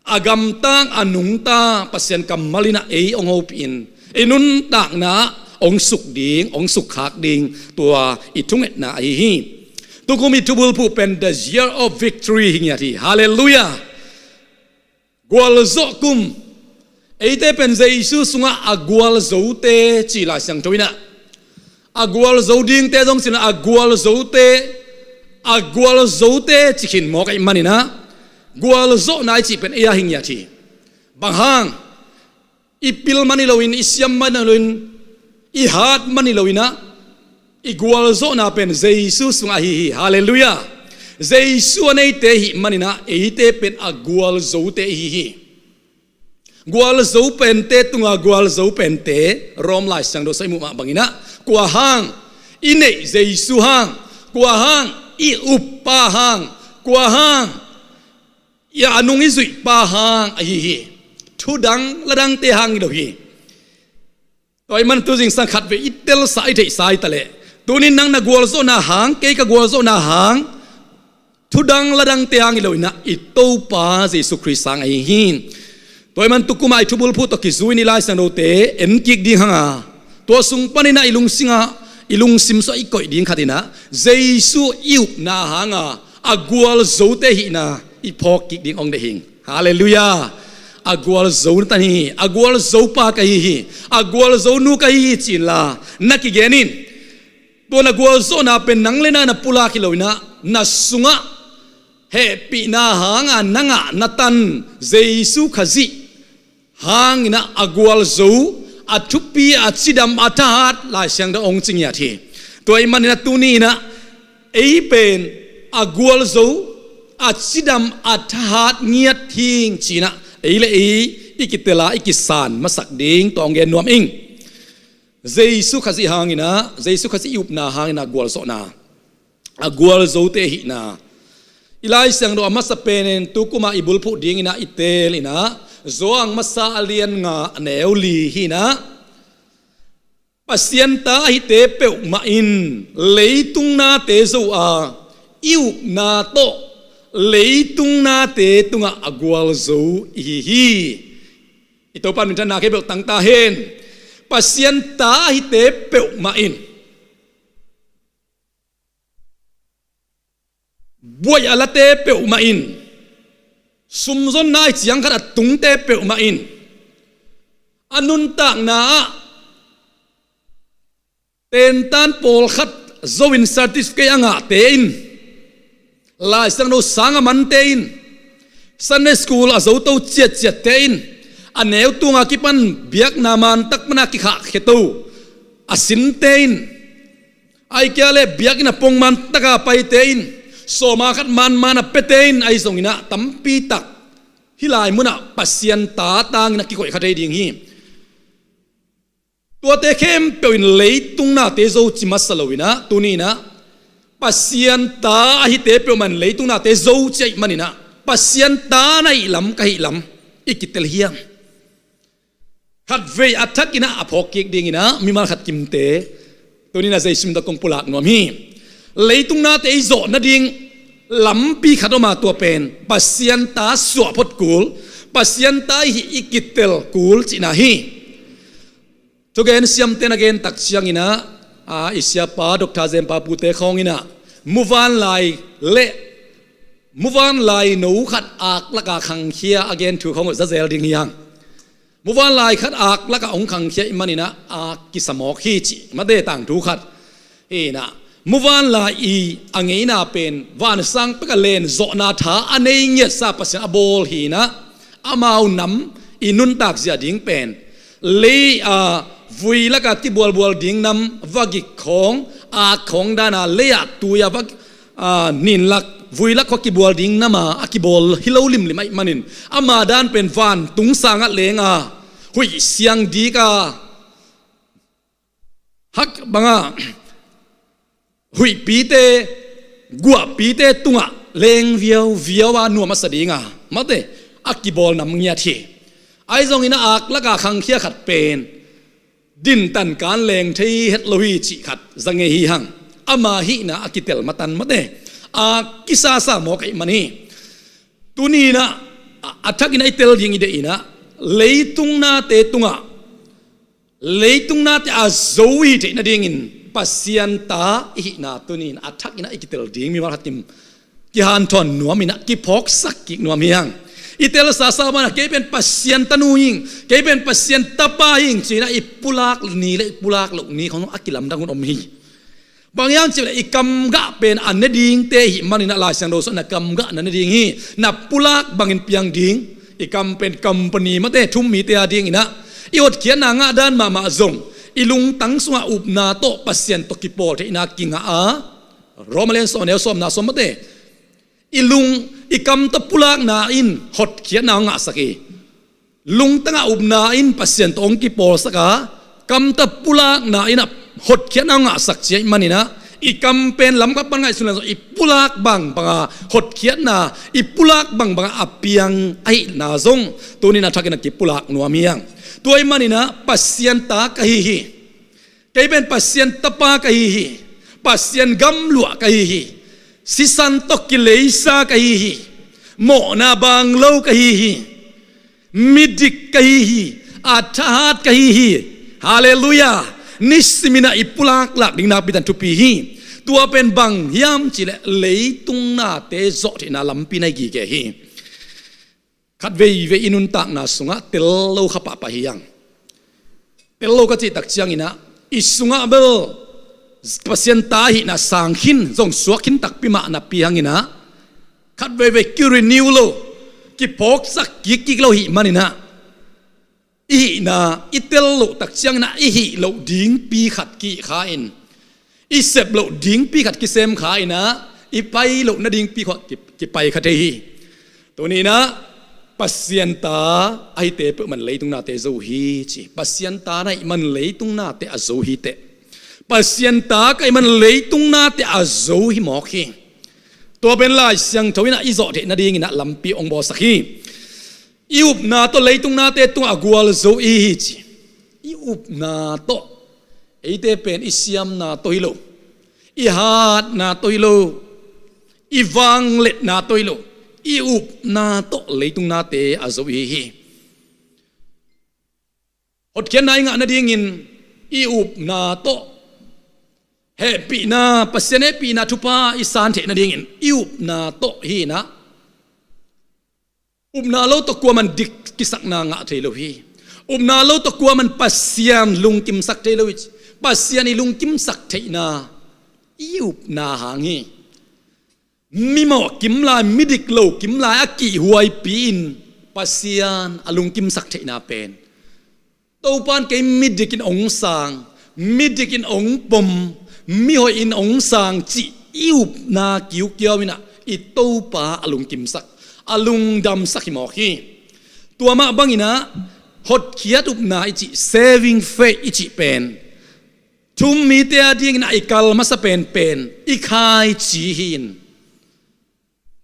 a gamtang, a nungta Pasian kammal in ah ei ong hopih in, i nuntakna ong suk ding, ong sukkhak ding, tua i thungetna ahi hi. Tukum i thubulphuh pen the year of victory hi ngiat hi. Halleluiah. Gualzawh kum. Eite pen Jesu sungah a gualzote ci Lai Siangtho in ah, a gualzo dingte zong ci-in ah, a gualzote, a gualzote ci khin mawk ahih manin ah, gualzawhna i cih pen ei a hi ngiat hi. Bang hang? I pil man hi loin, i siam man hi loin, i hat man hi loin ah, i gualzawhna pen Jesu sungah ahi hi. Halleluiah. Jesu a neite ahih manin ah, eite pen a gualzote ihi hi. Gualzo pente tunga gualzo pente, Rom Lai Siangtho sung i muh mah bangin ah, kua hang? I neih Jesu hang. Kua hang? I uppa hang. Kua hang? I a nung i zuihpa hang ahi hi. Thudang ladangte hang hi lo hi. Tua ahih man tu zingsang khatvei i telsa, i theihsa hi ta leh, tunin nang na gualzawhna hang, kei ka gualzawhna hang, thudang ladangte hang hi loin ah, i Topa Jesu Khrist hang ahi hi. Tua ahih man tukum ah i thubulphuh tawh kizui-in i Lai Siangthote en kik ding hang a, tua sung panin ah i lungsim ah, i lungsim sungah i koih ding khat in ah, Jesu i upna hang a, a gualzote hihna i phawk kik ding ong deih ing. Halleluiah. A gualzo na tan hi, a gualzopa ka hi hi, a gualzonu ka hi hi ci-in la na kigen in. Tua na gualzawhna pen nang le na na pulak hi loin ah, na sungah hehpihna hang a na ngah na tan Jesu Khazih hangin ah, a gualzo, a thupi, a cidam, a thahat Lai Siangtho ong ci ngiat hi. Tua ahih manin ah tuni in ah, ei pen a gualzo, a cidam, a thahat ngiat hi ing ci-in ah, ei le ei i kitel a, i kisan masak ding tua ong gen nuam ing. Jesu Khazih hangin ah, Jesu Khazih i upna hangin ah gualzawhna, a gualzote hihna. I Lai Siangtho a masa penin tukum ah i bulphuh dingin ah i teel in ah, Johan masa a lian nga, a neu li hi-in ah, Pasian ta ahite peuhmah in leitung nate zo a, i upna tawh leitung nate tungah a gualzo ihi hi. I Topa minthanna khempeuh hong tang ta hen. Pasian ta ahite peuhmah in, buai a late peuhmah in, sumzonna i ciang khat a tungte peuhmah in, a nuntakna ah tentan pawlkhat zo-in certificate a ngahte in, Lai Siangtho sang a mante in, Sunday school a zoto ciatciatte in, a neu tunga kipan biakna mantak pana kikhahkhia to a sinte in, ahih kei leh biakinn a pongman taka paite in, sawma khat manman a pete in, ahi zongin ah tampi tak hih lai munah Pasian ta tangin a kikoih kha thei ding hi. Tuate khempeuh in leitung nate zo ci masa loin ah, tuni in ah Pasian ta ahite peuhmah in leitung nate zo ci ahih manin ah, Pasian ta na hih lam ka hih lam i kitel hiam? Khatvei a thakin ah a phawk kik dingin ah mimal khat kimte tuni in ah Jesu min tawh kong pulak nuam hi. Leitung nate i zawh nading lampi khat om a, tua pen Pasian ta suah phot kul, Pasian ta i hih i kitel kul cihna hi. Thugen siamte na gen tak ciangin ah, a, i siapa Doctor Zen Pa Pute khawngin ah, muvanlai le muvanlai no khat aklaka khangkhia a gen thu khawng uh za zel ding hi hang. Muvanlai khat aklaka hong khangkhia ahih manin ah, a kisa mawk hi cih mate tangthu khat hi in ah, muvanlai i a ngeina pen vansang pek a len zawhna tha a nei ngiatsa Pasian a bawl hi inah, amau nam i nuntak zia ding pen lei a vui laka kibualbual ding nam vagik khawng, ak khawng dana lei ah tui a vak, a, ninlak vui lak khawng kibual ding nama a kibawl hi lo limlim ahih manin, ama dan pen vantung sangah lenga huih siang dika hak banga huihpite, guahpite tungah leng viauviau a nuam a sa dinga mate a kibawl nam ngiat hi. Ahi zongin a ak laka khangkhia khat pen dintan kan leng thei het lo hi cih khat za ngei hi hang. Ama hihna a kitel matan mate a kisasa mawk ahih man hi. Tuni inah a, a thakin a i tel ding i deih inah leitung nate tungah, leitung nate a zo i hih theih nadingin Pasian ta i hihna tuni inah a thakin a i kitel ding mimal khat kim kihanthawn nuam inah kiphawksak kik nuam hi hang. I telsa sa banah kei pen Pasian tanu hing, kei pen Pasian tapa hing ci inah i pulak ni le i pulak loh ni khawng a kilamdang hun om hi. Bang hiam cih leh i kamgah pen a ne dingte i hih man inah Lai Siangtho sungah na kamgah na ne ding hi. Na pulak bangin piang ding. I kam pen company mate thum mite a ding inah i hotkhiatna ngah dan mahmah zong i lungtang sungah upna tawh Pasian tawh kipawl theihna kingah a, Roma lian sawm, neu sawmna sawm mate i lung, i kam tawh pulakna in hotkhiatna hong ngahsak hi. Lungtangah upna in Pasian tawh hong kipawlsak a, kam tawh pulakna inah hotkhiatna hong ngahsak ci ahih man inah i kam pen lamkhat pan ngaihsun leng zong i pulak bangbanga hotkhiatna, i pulak bangbanga a piang ahihna zong tuni inah a thakin a kipulak nuam hi hang. Tua ahih man inah Pasian ta ka hi hi. Kei pen Pasian tapa ka hi hi. Pasian gamluah ka hi hi. Sisan tawh kileisa ka hi hi. Mawhna bang lo ka hi hi. Midik ka hi hi. A thahat ka hi hi. Halleluiah. Nisimin ah i pulaklak ding nakpi tan thupi hi. Tua pen bang hiam cih leh leitung nate zawhtheihna lampi na hi gige hi. Khat veivei i nuntakna sungah tel lo kha pahpah hi hang. Tel lo ka cih tak ciangin ah i sungah bel Pasian ta ahihna sang khin zong suak khin takpi mah napi hangin ah khat veivei ki-renew lo, kiphawksak kikkik lo ahih manin ah i hihna i tel loh tak ciangin ah i hih loh dingpi khat ki-hih kha in, i sep loh dingpi khat kisem kha in ah i pai loh nadingpi khat ki, kipai kha thei hi. Tuni in ah Pasian ta ahite peuhmah in leitung nate zo hi ci. Pasian ta na hih man leitung nate a zo hi teh. Pasian ta ka hih man leitung nate a zo hi mawk hi. Tua pen Lai Siangtho in ah i zawh theih nadingin ah lampi hong bawlsak hi. I upna tawh leitung nate tungah a gualzo i hi ci. I upna tawh, eite pen i siamna tawh hi lo, i hatna tawh hi lo, i vangliatna tawh hi lo, i upna tawh leitung nate a zo i hi hi. Hotkhiatna i ngah nadingin i upna tawh hehpihna, Pasian hehpihna thupha i san theih nadingin i upna tawh hi in ah, upna lo tawh kuaman dik kisakna ngah thei lo hi. Upna lo tawh kuaman Pasian lungkimsak thei lo hi. Pasian i lungkimsak theihna i upna hang hi. Mimawh kimlai, midik lo kimlai a kihhuaipi in Pasian a lungkimsak theihna pen Topa in kei midikin hong sang, midikin hong pom, mihoihin hong sang cih i upna kiukiau in ah i Topa a lungkimsak, a lungdamsak hi mawk hi. Tua mah bangin ah hotkhiat upna i cih, saving faith i cih pen thum mite a dingin ah i kal masa penpen i khaici hi in,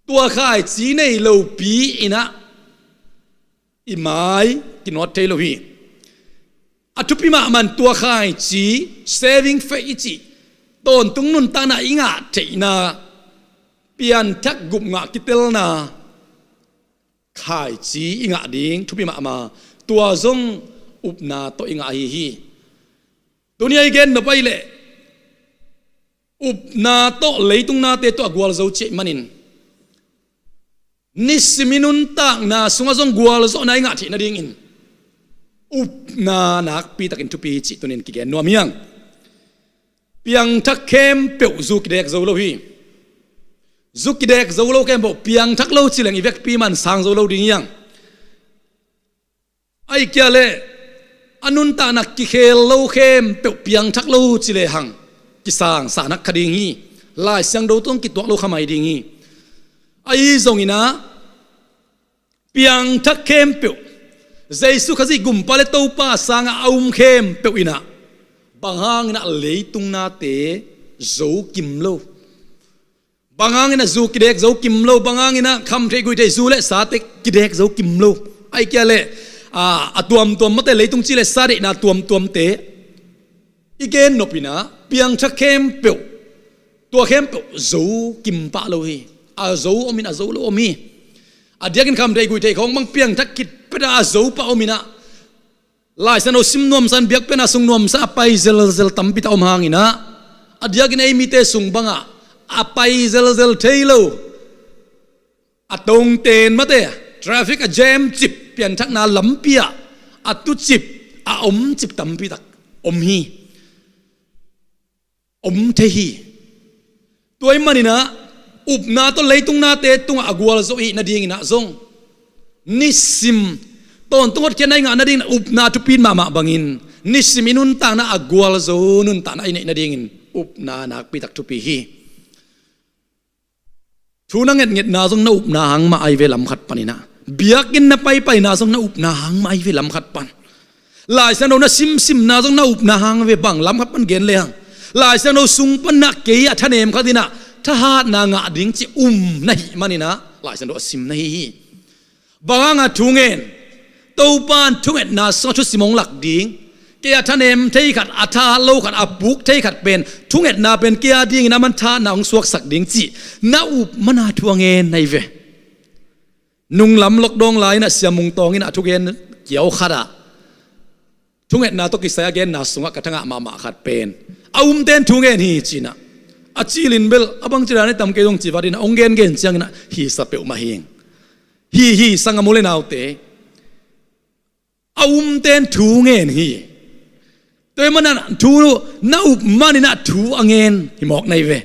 tua khaici nei lopi in ah i mai kinuat thei lo hi. A thupi mahmah in tua khaici, saving faith i cih tawntung nuntakna i ngah theihna, pianthak gupna ngah kitelna khaici i ngah ding thupi mahmah. Tua zong upna tawh i ngah ahi hi. Tuni a i gen nop ahih leh upna tawh leitung nate tawh a gualzo cih ahih manin nisim i nuntakna sungah zong gualzawhna i ngah theih nadingin upna nakpitakin thupi hi cih tuni in kigen nuam hi hang. Piangthak khempeuh zu kidek zo lo hi. Zu kidek zo lo khempeuh piangthak lo ci leng i vekpi man sang zo lo ding hi hang. Ahih kei leh a nuntakna kikhel lo khempeuh piangthak lo ci lehang kisang sa nak kha ding hi. Lai Siangtho tawh kituak lo kha mai ding hi. Ahi zongin ah piangthak khempeuh, Jesu Khazih Gumpa le Topa sangah a um khempeuh in ah bang hangin ah leitung nate zo kim lo? Bang hangin ah zu kidek zo kim lo? Bang hangin ah khamtheih guihtheih zu le sate kidek zo kim lo? Ahih kei leh a, a tuamtuam mate, leitung ci le sa deihna tuamtuamte i gen nop in ah piangthak khempeuh, tua khempeuh zo kim pah lo hi. A zo om in a zo lo om hi. A diakin khamtheih guihtheih khawng bang piangthak khit pet a a zo pah om in ah, Lai Siangtho sim nuamsa in, biakpiakna sung nuamsa a pai zelzel tampi tak om hangin ah, a diakin ei mite sung bangah a pai zelzel thei lo, a tongten mate, traffic a jam cip, pianthakna lampi ah a tu cip, a om cip tampi tak om hi. Om thei hi. Tua ahih manin ah upna tawh leitung nate tungah a gualzo i hih nadingin ah zong, nisim tawntung hotkhiatna i ngah nadingin upna thupi mahmah bangin, nisim i nuntakna a gualzo nuntakna i neih nadingin upna nakpi tak thupi hi. Thu na ngetngetna zong na upna hang mah ahi ve, lam khat panin ah. Biakinn na paipaina zong na upna hang mah ahi ve, lam khat pan. Lai Siangtho na simsimna zong na upna hang ve, bang, lam khat pan gen lehang. Lai Siangtho sung pan ah kei a thanem khat in ah thahatna ngah ding ci um na hih manin ah Lai Siangtho a sim na hi hi. Bang hanga thu ngen? Topa in thungetna sungah thusim hong lak ding. Kei a thanem thei khat, a thahat lo khat, a puk thei khat pen, thungetna pen kei a dingin aman thahatna hong suaksak ding cih na up mana thu a ngen na hi ve. Nunglam lockdown lai-in ah Sia Mung Tawng in a thugen kiau khat ah, thungetna tawh kisai a genna sungah ka thangah mahmah khat pen, a umten thu ngen hi ci-in ah, a cilin bel a bangci dan i tam kei zong ci vat in ah, hong gengen ciangin ah hisa peuhmah hi. Hi, hi, sanggam u le naute, a umten thu ngen hi. Tua ahih manin ah thu na up manin ah thu a ngen hi mawk na hi ve.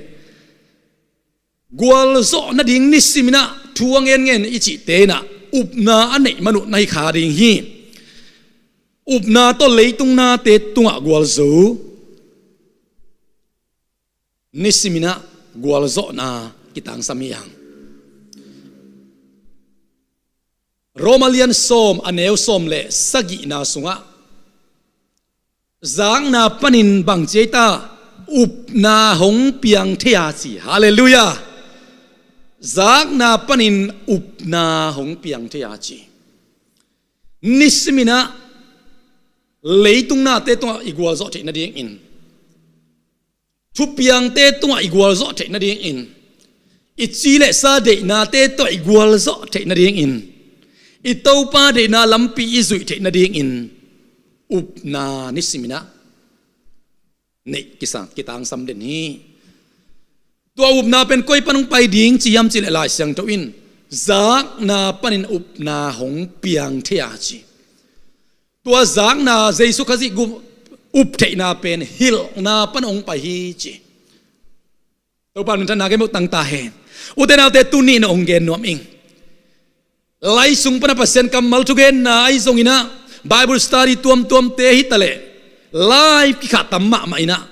Gualzawh nading nisimin ah thu a ngenngen i cihte in ah upna a neih man uh na hi kha ding hi. Upna tawh leitung nate tungah gualzo, nisimin ah gualzawhna kitangsam hi hang. Roma lian sawm, a neu sawm le sagihna sungah, zakna panin bang ci ei ta? Upna hong piang thei a ci. Halleluiah. Zakna panin upna hong piang thei a ci. Nisimin ah leitung nate tungah i gualzawh theih nadingin, thupiangte tungah i gualzawh theih nadingin, i ci le sa deihnate tawh i gualzawh theih nadingin, i Topa deihna lampi i zuih theih nadingin, upna nisimin ah neih kisang, kitangsam den hi. Tua upna pen koi pan hong pai ding ci hiam cih leh Lai Siangtho in zakna panin upna hong piang thei a ci. Tua zakna, Jesu Khazih gum up theihna pen hilhna pan hong pai hi ci. Topa minthanna kei mawh tang ta hen. Ute naute, tuni in hong gen nuam ing. Lai sung pana Pasian kammal thugenna ahi zongin ah, Bible study tuamtuamte hi ta leh, lai kikhah tam mahmah in ah,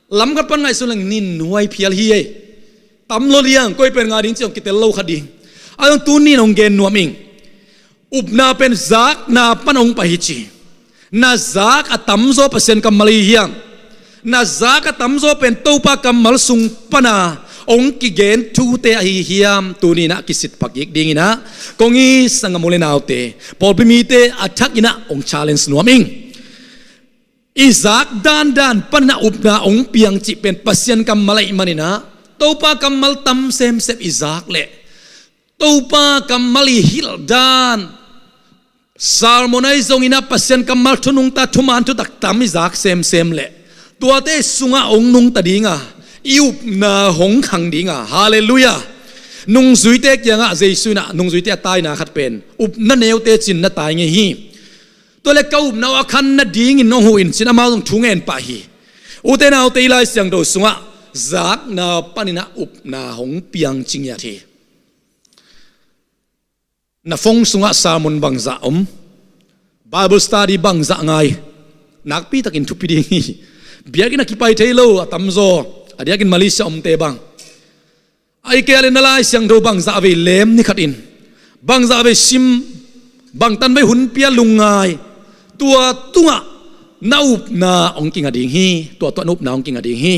lam khat pan ngaihsun leng nin huai phial hi ei. Tam lo liang, koi pen ngah ding ci hong kitel lo kha ding. A zong tuni in hong gen nuam ing. Upna pen zakna pan hong pai hi ci. Na zak a tamzaw Pasian kammal ahi hiam? Na zak a tamzaw pen Topa kammal sung pana hong kigen thute ahi hiam? Tuni in ah kisit phakik dingin ah kong it sanggam u le naute, pawlpi mite a thakin ah hong challenge nuam ing. I zak dandan panin ah upna hong piang cih pen Pasian kammal ahih manin ah, Topa kammal tam semsem i zak leh, Topa kammal i hilh dan, sermon ahi zongin ah Pasian kammal thu nungta, thuman thutak tam i zak semsem leh, tuate sungah hong nungta ding a, i upna hong khang ding a. Halleluiah. Nungzuite kiangah Jesu in ah nungzuite a taina khat pen, upna neute ci-in na tai ngei hi. Tua leh ka upna uh a khan nadingin hong huh in ci-in amau zong thu ngen pah hi. Ute naute, i Lai Siangtho sungah zakna panin ah upna hong piang cingiat hi. Na phone sungah sermon bangzah om, Bible study bangzah ngai, nakpitakin thupi ding hi. Biakinn a kipai thei lo a tamzaw, a diakin Malaysia omte bang, ahih kei leh na Lai Siangtho bangzah vei lem ni khatin, bangzah vei sim, bangtan vei hun pia lungngai, tua tungah na upna hong kinga ding hi. Tua tungah na upna hong kinga ding hi.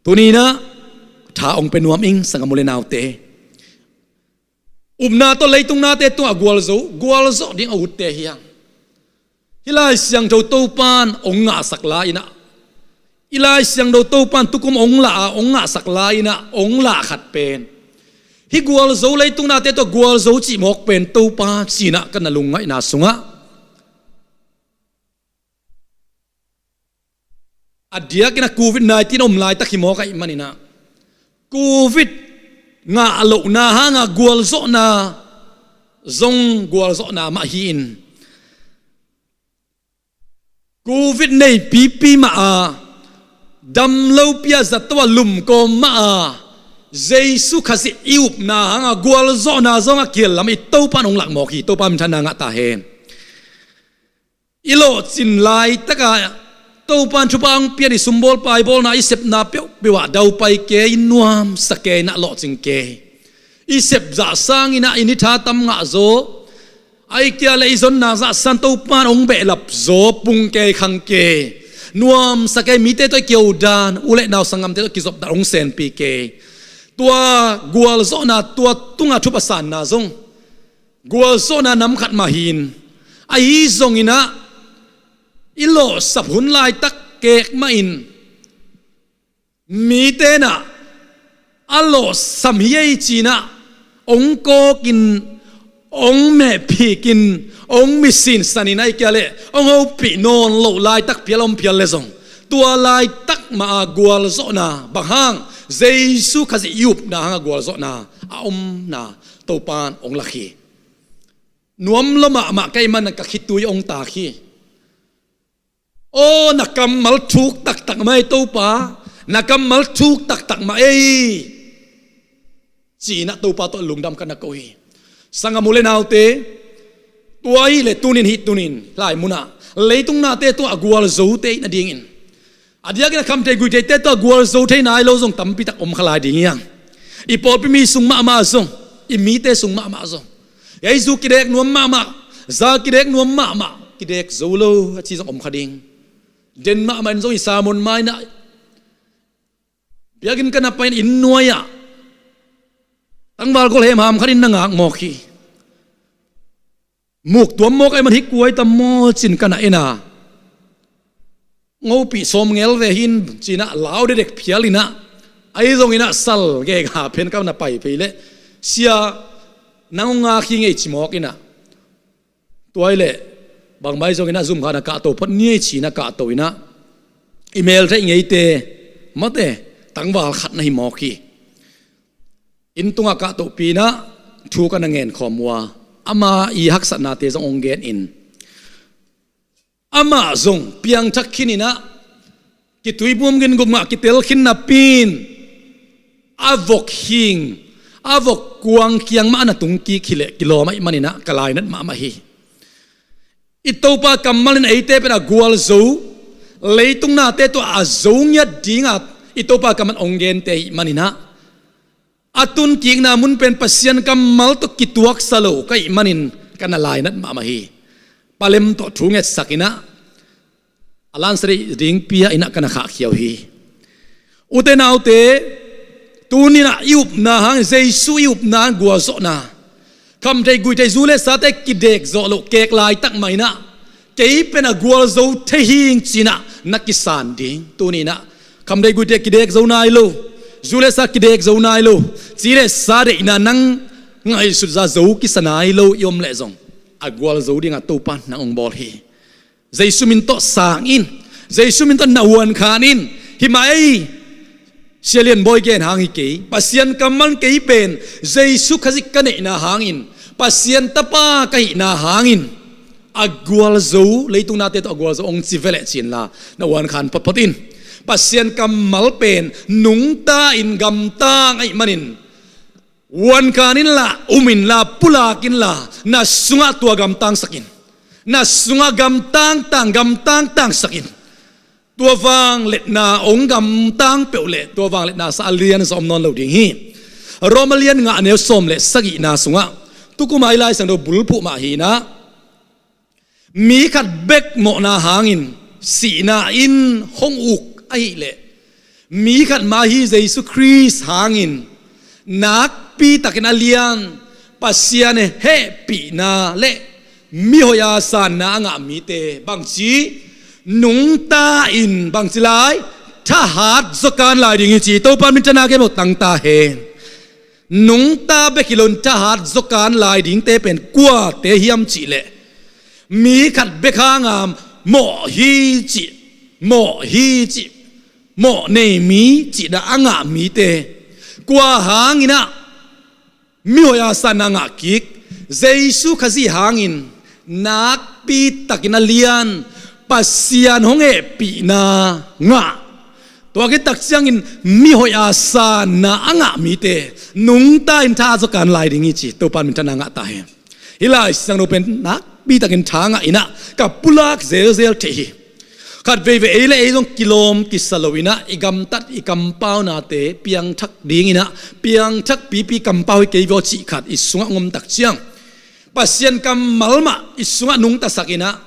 Tuni-in ah tha hong pia nuam ing, sanggam u le naute. Upna tawh leitung nate tungah gualzo, gualzawh ding a utte hi hang. Hih Lai Siangtho Topan hong ngahsak lai-in ah, hih Lai Siangtho Topan tukum hong lah a, hong ngahsak lai-in ah hong lah khat pen, hih gualzo, leitung nate tawh gualzo cih mawk pen Topa ci-in ah ka na lungngaihna sungah, a diakin ah covid nineteen om laitak hi mawk ahih manin ah, covid ngah lohna hanga gualzawhna zong gualzawhna mah hi-in, covid nei pipi mah a, dam lopi a zato a lumkawm mah a, Jesu Khazih i upna hanga gualzawhna zong a kihel lam i Topan hong lak mawk hi. Topa minthanna ngah ta hen. I lawhcin laitak a Topan thupha hong pian, i sumbawl paibawlna, i sepna peuhpeuh ah daupai kei, nuamsa kei, na lawhcing kei. I sep zah sangin ah i ni tha tam ngah zaw, ahih kei leh i zonna zah san Topan hong behlap zaw, pung kei, khang kei, nuamsa kei, mite tawh i kio dan, u le nau sanggamte tawh kizop dan hong senpi kei. Tua gualzawhna, tua tunga thupha sanna zong gualzawhna nam khat mah hi-in, ahi zongin ah i lawhsap hun laitak kek mahin, mite in ah a lawhsam hi ei ci-in ah hong kawkin, hong mehphikin, hong misinsanin, ahih kei leh hong hopih nawn loh laitak phial om phial leh zong, tua laitak mah a gualzawhna, bang hang, Jesu Khazih i upna hanga gualzawhna a omna Topan hong lak hi. Nuam lua mahmah ka hih manin ka khitui hong taak hi. Aw, na kammal thuk taktak mah ei Topa, na kammal thuk taktak mah ei, ci-in ah Topa tawh lungdam ka na ko hi. Sanggam u le naute, tua ahih leh tuni-in, hih tuni-in, lai munah leitung nate tawh a gualzote i hih nadingin, a diakin a khamtheih guihtheihte tawh a gualzo thei nai lo zong tampitak om kha lai ding hi hang. I pawlpi mi sung mahmah zong, i mite sung mahmah zong, ei zu kidek nuam mahmah, za kidek nuam mahmah, kidek zo lo a ci zong om kha ding. Den mahmah in zong i sermon mai-in ah, biakinn ka na pai-in inn nuai-ah tangval gol hemham khat in na ngak mawk hi. Muk tuam mawk ahih man, hih kua hi tam maw ci-in ka na en a, ngopih sawm ngel ve hi in ci-in ah lau dekdek phial in ah, ahi zongin ah sal gega pen ka na pai phei leh, "Sia, nang hong ngak hi ing ei," ci mawk in ah, "Tua ahih leh bangmah ahi zongin ah zum khat na kahto phot ni ei," ci-in ah kahto in ah, i meltheih ngeite, mate, tangval khat na hi mawk hi. Inn tungah kahtohpi in ah thu ka na ngen khawm uh a, ama i haksatnate zong hong gen in, amah zong piangthak khin in ah, kituibum gingup ngah kitel khin napi-in, a vok hing, a vok kuang kiang mah a na tung kik hi leh kilawm ahih manin ah ka lainat mahmah hi. I Topa kammal in eite pen a gualzo, leitung nate tawh a zo ngiat dinga i Topa kammal hong gente ahih manin ah, a tunkikna mun pen Pasian kammal tawh kituaksa lo ka hih manin ka na lainat mahmah hi. Palem tawh thu ngetsak in ah, a lansa deih dingpi-a in ah ka na khahkhia uh hi. Ute naute, tuni-in ah i upna hang, Jesu i upna hang gualzawhna, khamtheih guihtheih, zu le sate kidek zawh loh kek laitak mah in ah, "Kei pen a gualzo thei hi ing," ci-in ah na kisan ding. Tuni-in ah khamtheih guihtheih kidek zo nai lo, zu le sa kidek zo nai lo, ci le sa deihna nang ngaihsut zah zo kisa nai lo i om leh zong, a gualzo dinga Topan nang hong bawl hi. Jesu min tawh sang in, Jesu min tawh na huan khan in. "Hi mah ei, Sia Lian Bawi gen hang hi kei, Pasian kammal in kei pen Jesu Khazih ka neihna hangin, Pasian tapa ka hihna hangin, a gualzo, leitung nate tawh a gualzo hong ci veleh cinla na uankhan photphot in. Pasian kammal pen nungta in gamtang ahih manin uankhan inla, um inla, pulak inla, na sungah tua gamtangsakin, na sungah gamtangtang gamtangtangsakin. Tua vangliatna hong gamtang peuh leh tua vangliatna sa a liansa om nawn lo ding hi. Roma lian nga a neu sawm le sagihna sungah, tukum a i Lai Siangtho bulphuh mah hinah, mi khat bek mawhna hangin sihna in hong uk ahileh, mi khat mah hi Jesu Khrist hangin nakpitakin a lian Pasian hehpihna le mihoih a sanna a ngah mite bangci, nungta in bangci lai, thahat zawkan lai ding hi ci. Topa minthanna kei mawh tangta hen. Nungta bek hi loin thahat zawkan lai dingte pen kuate hiam cihleh, mi khat bek hanga mawh hi cih, mawh hi cih, mawh nei mi cihna a ngah mite. Kua hanginah mihoih a sanna ngah kik? Jesu Khazih hangin nakpitakin a lian Pasian hong hehpihna ngah. Tua khit takciangin mihoih a sanna a ngah mite nungta in thahat zawkan lai ding hi ci. Topa minthanna ngah ta hen. Hih Lai Siangtho pen nakpitakin tha ngah inah ka pulak zelzel thei hi. Khat veivei ei le ei zong kilawm kisa lo inah i gamtat i kampaunate piangthak ding inah, piangthak pipi kampau hi kei vaw cih khat i sungah ngom takciang, Pasian kammal mah i sungah nungtasak inah,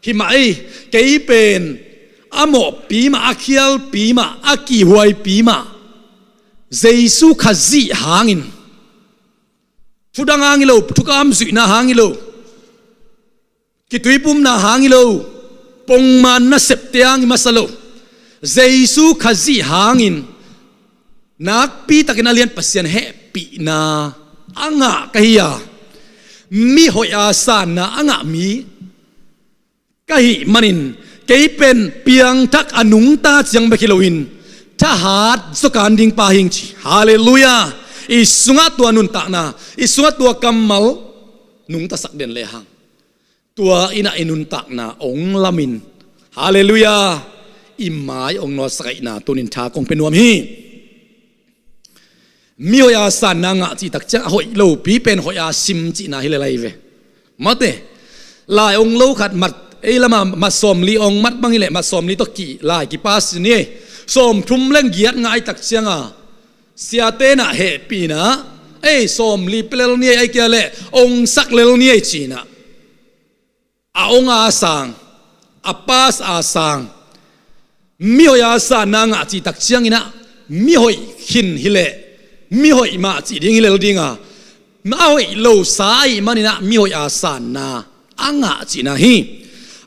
himah ei, kei pen a mawhpi mah, a khialpi mah, a kihhuaipi mah Jesu Khazih hangin, thudang hang hi lo, thukam zuihna hang hi lo, kituipumna hang hi lo, pongman nasepte hang hi masa lo, Jesu Khazih hangin nakpitakin a lian Pasian hehpihna a ngah ka hi a, mihoih a sanna a ngah mi ka hih manin, kei pen piangthak a nungta ciang bek hi loin thahat zawkan ding pa hing ci. Halleluiah. I sungah tua nuntakna, i sungah tua kammal nungtasak den lehang, tua inah i nuntakna hong lamin, halleluiah, i mai hong nawlsak ahihna tunin tha kong pia nuam hi. Mihoih a sanna ngah cih takciang a hoih lopi pen hoih a sim cihna hi lel ahi ve. Mate, lai hong lo khat mat, ei lama mat sawmli hong mat bang hileh mat sawmli tawh kih lai kipas ni ei. Sawmthum leng giat ngah ahi takcianga siate nah hehpihna, ei sawmli pia lel ni ei, ahi kia leh hong sak lel ni ei cinah a hong a sang, a pas a sang, mihoih a sanna ngah cih takcianginah mihoih khin hileh mihoih mah cih ding hi lel dinga, a hoih lo sa ahih maninah mihoih a sanna a ngah cihna hi.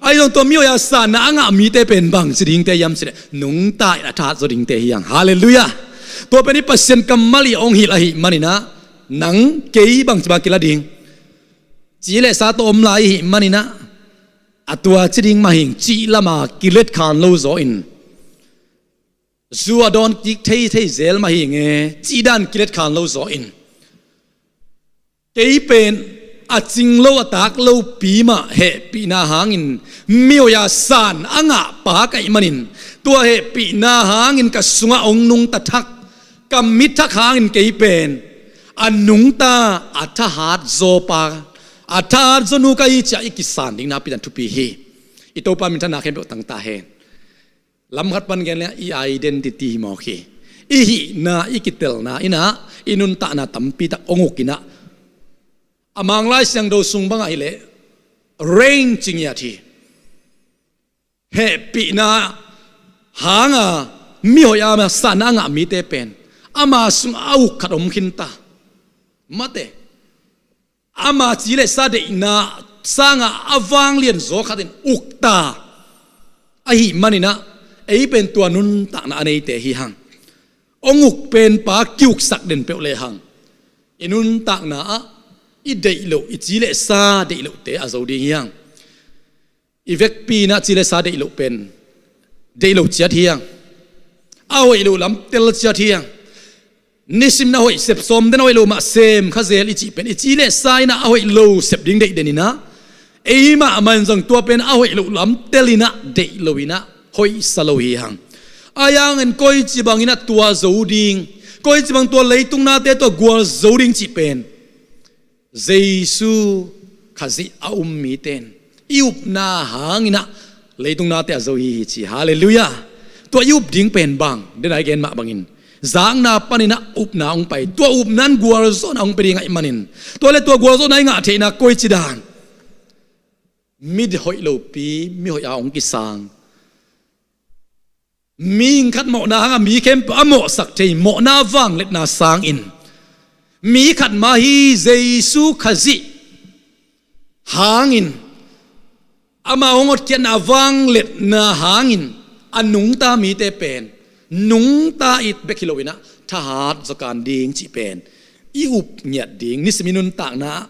Ahi zong tua mihoih a sanna a ngah mite pen bangci dingte hiam cihleh nungta in a thahat zaw dingte hi hang. Halleluiah. Tua pen i Pasian kammal i hong hilh ahih maninah nang kei bangci bang kila ding, ci le sa tawh om lai ihih maninah, a tua ci ding mah hing cih lama kiletkhan lo zaw in, zu a dawn kik theithei zel mah hing e cih dan kiletkhan lo zaw in, kei pen a cing lo a tak lopi mah hehpihna hangin mihoih a san a ngah pa ka hih manin, tua hehpihna hangin ka sungah hong nungta thak, ka mit thak hangin kei pen a nungta, a thahat zaw pa, a thahat zaw nu ka hi ci-a i kisan ding nakpi tak thupi hi. I Topa minthanna khempeuh tang ta hen. Lam khat pan gen leng i identity hi mawk hi. I hihna, i kitelna inah i nuntakna tampi tak hong uk inah, a Mang Lai Siangtho sung bangah hileh rain ci ngiat hi. Hehpihna hanga mihoih a sanna a ngah mite pen ama sungah a uk khat om khinta. Mate, ama ci le sa deihna sangah a vanglian zaw khatin ukta ahih maninah, ei pen tua nuntakna a neite hi hang. Hong uk penpa kiuksak den peuh lehang, i nuntakna ah i deih loh, i ci le sa deih lohte a zo ding hi hang. I vekpi inah ci le sa deih loh pen deih lo ciat hi hang. A hoih loh lam tel ciat hi hang. Nisim na hoih sep, sawm den a hoih lo mah sem kha zel i cih pen, i ci le sa inah a hoih lo sep ding deih den inah, Ei mahmah in zong tua pen a hoih loh lam tel in ah, deih lo in ah, hoihsa lo hi hang. Ahi hangin koici bangin ah tua zo ding, koici bang tua leitung nate tua gual zo ding cih pen Jesu Khazih a um mite in i upna hangin ah leitung nate a zo hi hi ci. Halleluiah. Tua i up ding pen bang, den a i gen mah bangin zakna panin ah upna hong pai, tua upna in gualzawhna hong pia ding ahih manin, tua le tua gualzawhna i ngah theihna koici dan? Mi hoih lopi, mi hoih a hong kisang, mi khat mawhna hangah mi khempeuh a mawhsak thei mawhna vangliatna sangin, mi khat mah hi Jesu Khazih hangin, ama hong hotkhiatna vangliatna hangin a nungta mite pen nungta it bek hi lo in ah, thahat zaw kan ding cih pen i up ngiat ding, nisim i nuntakna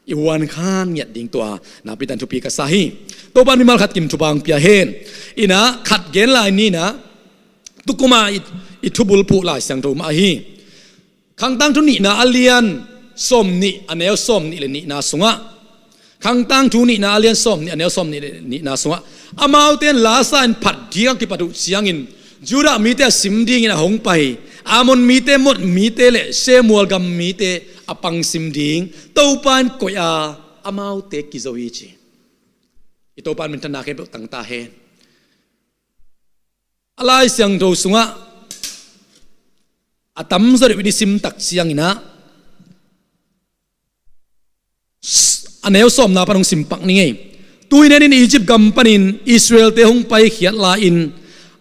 i huankhan ngiat ding, tua nakpi takin thupi ka sa hi. Topa'n mimal khat kim thupha hong pia hen. In ah khat gen lai ni in ah, tukum a i, i thubulphuh Lai Siangtho mah hi. Khangtangthu nihna a lian sawmnih, a neu sawmnih le nihna sungah, Khangtangthu nihna a lian sawmnih, a neu sawmnih le nihna sungah, amaute in lasa in phat ding a kipat uh ciangin, Judah mite a sim dingin a hong pai Ammon mite, Moab mite le Seir mual gam mite a pangsim ding Topa in koih a, amaute kizo hi ci. I Topa in minthanna khempeuh tang ta hen. A Lai Siangtho sungah a tamzaw deuh i sim tak ciangin ah, a neu sawmna pan hong sim pak ni ngei. Tui nenin Egypt gam panin Israelte hong paikhiat lai-in,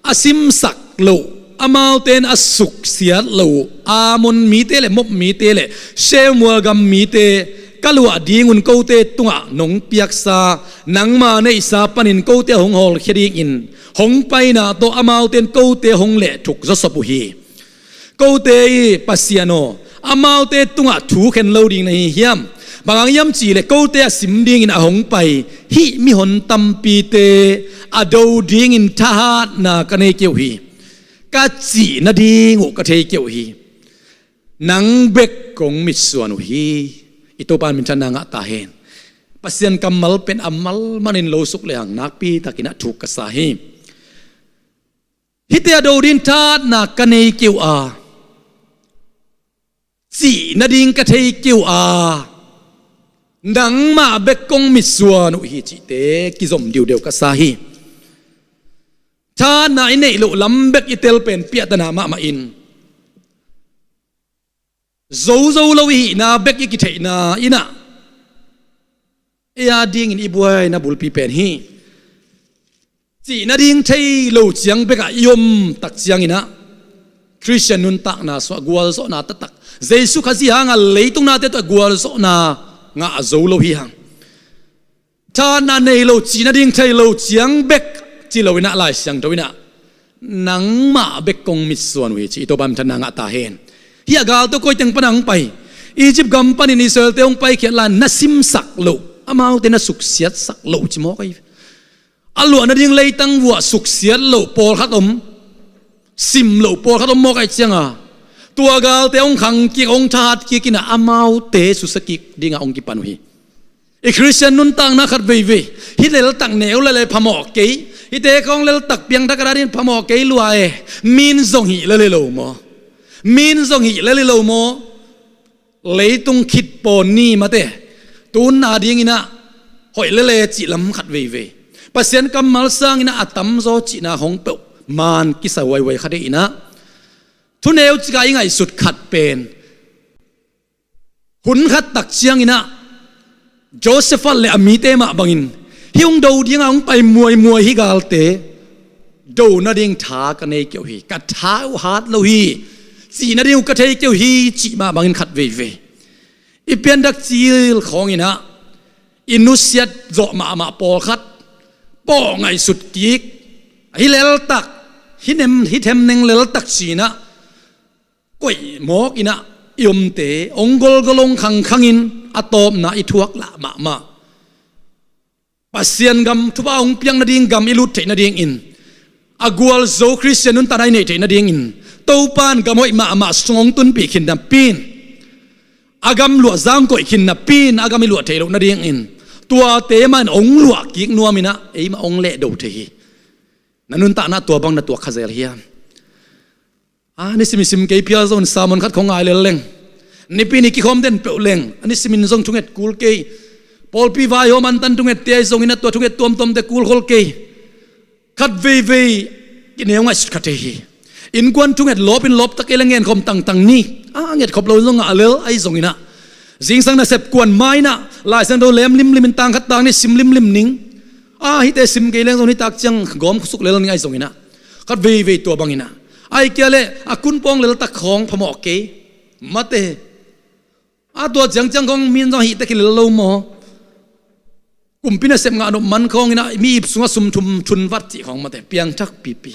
a simsak loh, amaute in a suksiat loh Ammon mite le Moab mite le Seir mual gam mite ka luah dingun kote tungah nong piaksa, nangma neihsa panin kote a hong hawlkhia dingin hong paina tawh amaute in kote hong lehthuk zawsop uh hi. Kote i Pasian aw, amaute tungah thu khen lo ding na hi hiam? Bang hang hiam cih leh kote a sim dingin a hong pai hih mihon tampite a do dingin thahatna ka nei kei uh hi. Ka cih nading uh ka thei kei uh hi. Nang bek kong mitsuan uh hi. I Topa in minthanna ngah ta hen. Pasian kammal pen a mal manin lo suk lehang nakpi takin a thuk ka sa hi. Hihte a do dingin thahatna ka nei kei uh a, cih nading ka thei kei uh a, nangmah bek kong mitsuan uh hi cihte kizom diudeu ka sa hi. Thahatna i neih loh lam bek i tel pen piahtana mahmah in, zozo lo i hihna bek i kitheihna in ah, ei a dingin i buaina bulpi pen hi. Cih nading thei lo ciang bekah i om tak ciangin ah, Khristian nuntakna sungah gualzawhna taktak, Jesu Khazih hanga leitung nate tawh gualzawhna ngah zo lo hi hang. Thahatna nei lo, cih nading thei lo ciang bek ci lo in ah, Lai Siangtho in ah, nangmah bek kong mitsuan uh hi ci. I Topa in minthanna ngah ta hen. Hih a galte uh koi teng pan a hong pai? Egypt gam panin Israelte hong paikhiat lai-in na simsak loh, amaute na suksiatsak loh ci mawk ahi. A luah nading leitang vuah suksiat loh pawlkhat om, sim loh pawlkhat om mawk ahih cianga, tua galte hong khangkik, hong thahatkik in ah, amaute susiakik dinga hong kipan uh hi. I Khristian nuntakna khat veivei, hih leltak neu lele phamawh kei, hihte khawng leltak piangthak a dingin phamawh kei lua e, min zong hih lele lo maw? Min zong hih lele lo maw? Leitung khit pawn ni mate, tunna dingin ah hoih lele cih lam khat veivei, Pasian kammal sangin ah a tamzaw cihna hong peuh man kisa huaihuai kha dei in ah, thuneu cika i ngaihsut khat pen, hun khat tak ciangin ah, Joseph le a mite mah bangin, hih hong do dinga hong pai muaimuai hih galte do nading tha ka nei kei uh hi, ka tha uh hat lo hi, cih nading uh ka thei kei uh hi, cih mah bangin khat veivei. I pianthak cil khawngin ah, i nusiat zawh mahmah pawlkhat pawh ngaihsut kik, hih leltak, hih nem, hih themneng leltak ci-in ah koih mawk in ah i omte hong golgol, hong khangkhangin a tawpna i thuak lah mahmah. Pasian gam thupha hong piak nading gam i lut theih nadingin, a gualzo Khristian nuntakna i neih theih nadingin, Topa in gam hoih mahmah sung hong tunpih khin napi-in, a gam luah zang koih khin napi-in, a gam i luah theih loh nadingin, Tuate mah in hong luah kik nuam in ah, ei mah hong lehdo thei hi. Na nuntakna tua bang na tuak kha zel hiam? A, ni sim i sim kei phial zong in sermon khat khong ngai lel leng, Nipi ni kikhawm den peuh leng, a ni simin zong thunget kul kei. Pawlpi vaihawm antan thungette ahi zongin ah tua thunget tuamtuamte kulkhol kei. Khat veivei i neu ngaihsut kha thei hi. Innkuan thunget lawpin lawptak kei le ngenkhawm tangtang ni. A, ngetkhop lo zong ngah lel ahi zongin ah, zingsang nasep kuan ma in ah Lai Siangtho lem limlimin tang khat tang ni sim limlim ning. A, hihte sim kei leng zong nitak ciang gawm khusuk lel ning ahi zongin ah, khat veivei tua bangin ah, ahih kei leh a kun pawng leltak khawng phamawh kei. Mate. A, tua ciangciang khawng min zong hihte kilel lo maw? Kumpi nasep ngah nop man khawngin ah mi ip sungah sum thum thun vat cih khawng mate, piangthak pipi.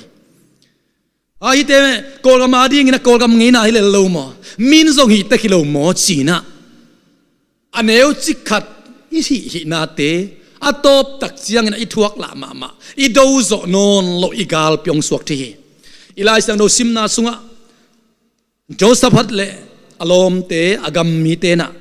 A, hihte Kawlgam adingin ah Kawlgam ngeina hi lel lo maw? Min zong hihte kilo maw ci-in ah, a neu cik khat i hih hihnate a tawptak ciangin ah i thuak lah mahmah, i do zawh nawn loh, i galpi hong suak thei hi. I Lai Siangtho simna sungah Jehoshaphat le a lawmte, a gam mite in ah,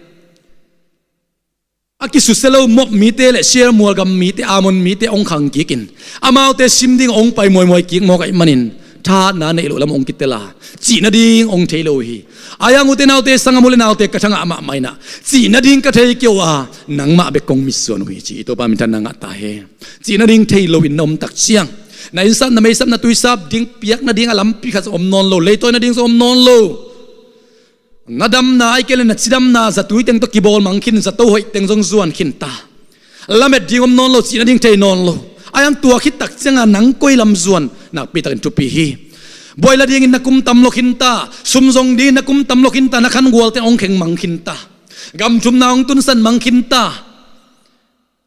a kisusia lo Moab mite le Seir mual gam mite, Ammon mite hong khang kikin, amaute sim ding hong pai muaimuai kik mawk ahih manin, thahatna neih loh lam hong kitel a, cih nading hong thei lo hi. Ahi hang ute naute, sanggam u le naute, ka thangah mahmah in ah, cih nading ka thei kei uh a, nangmah bek kong mitsuan uh hi, ci. I Topa minthanna ngah ta hen. Cih nading thei loin na omtak ciang, na innsap, na meisap, na tuisap ding piak nading a lampi khat zong om nawn lo, leitawi nading zong om nawn lo. Na damna ahih kei leh na cidamna zatui teng tawh kibawl mang khin, zato hoih teng zong zuan khin ta. Lamet ding om nawn lo, cih nading thei nawn lo. Ahi hang tua khittak ciangin nang koi lam zuan nakpi takin thupi hi. Buai la dingin na kum tam lua khin ta, sum zong dingin na kum tam lua khin ta, na khangualte hong kheng mang khin ta, gam thumna hong tunsan mang khin ta.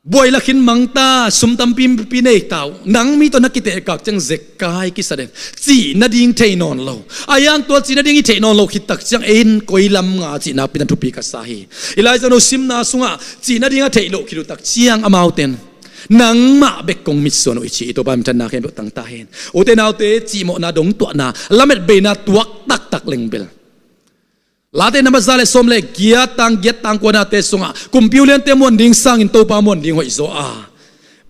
Buai la khin mang ta, sum tampipi nei ta uh. Nang mi tawh na kitehkak ciang zekai kisa den, cih nading thei nawn lo. Ahi hang tua cih nading i theih nawn lo khittak ciang ei in koi lam nga cih nakpi takin thupi ka sa hi. I Lai Siangtho simna sungah cih nading a theih loh khit uh tak ciang amaute in, nangmah bek kong mitsuan uh, i ci. I Topa minthanna khempeuh tang ta hen. Ute naute, cihmawhna, dongtuahna, lametbeina tuak taktak leng bel, Late number za le sawm le giat, tang giat, tang kuanate sungah, kumpi uliante muan ding sangin Topa muan ding hoihzaw a,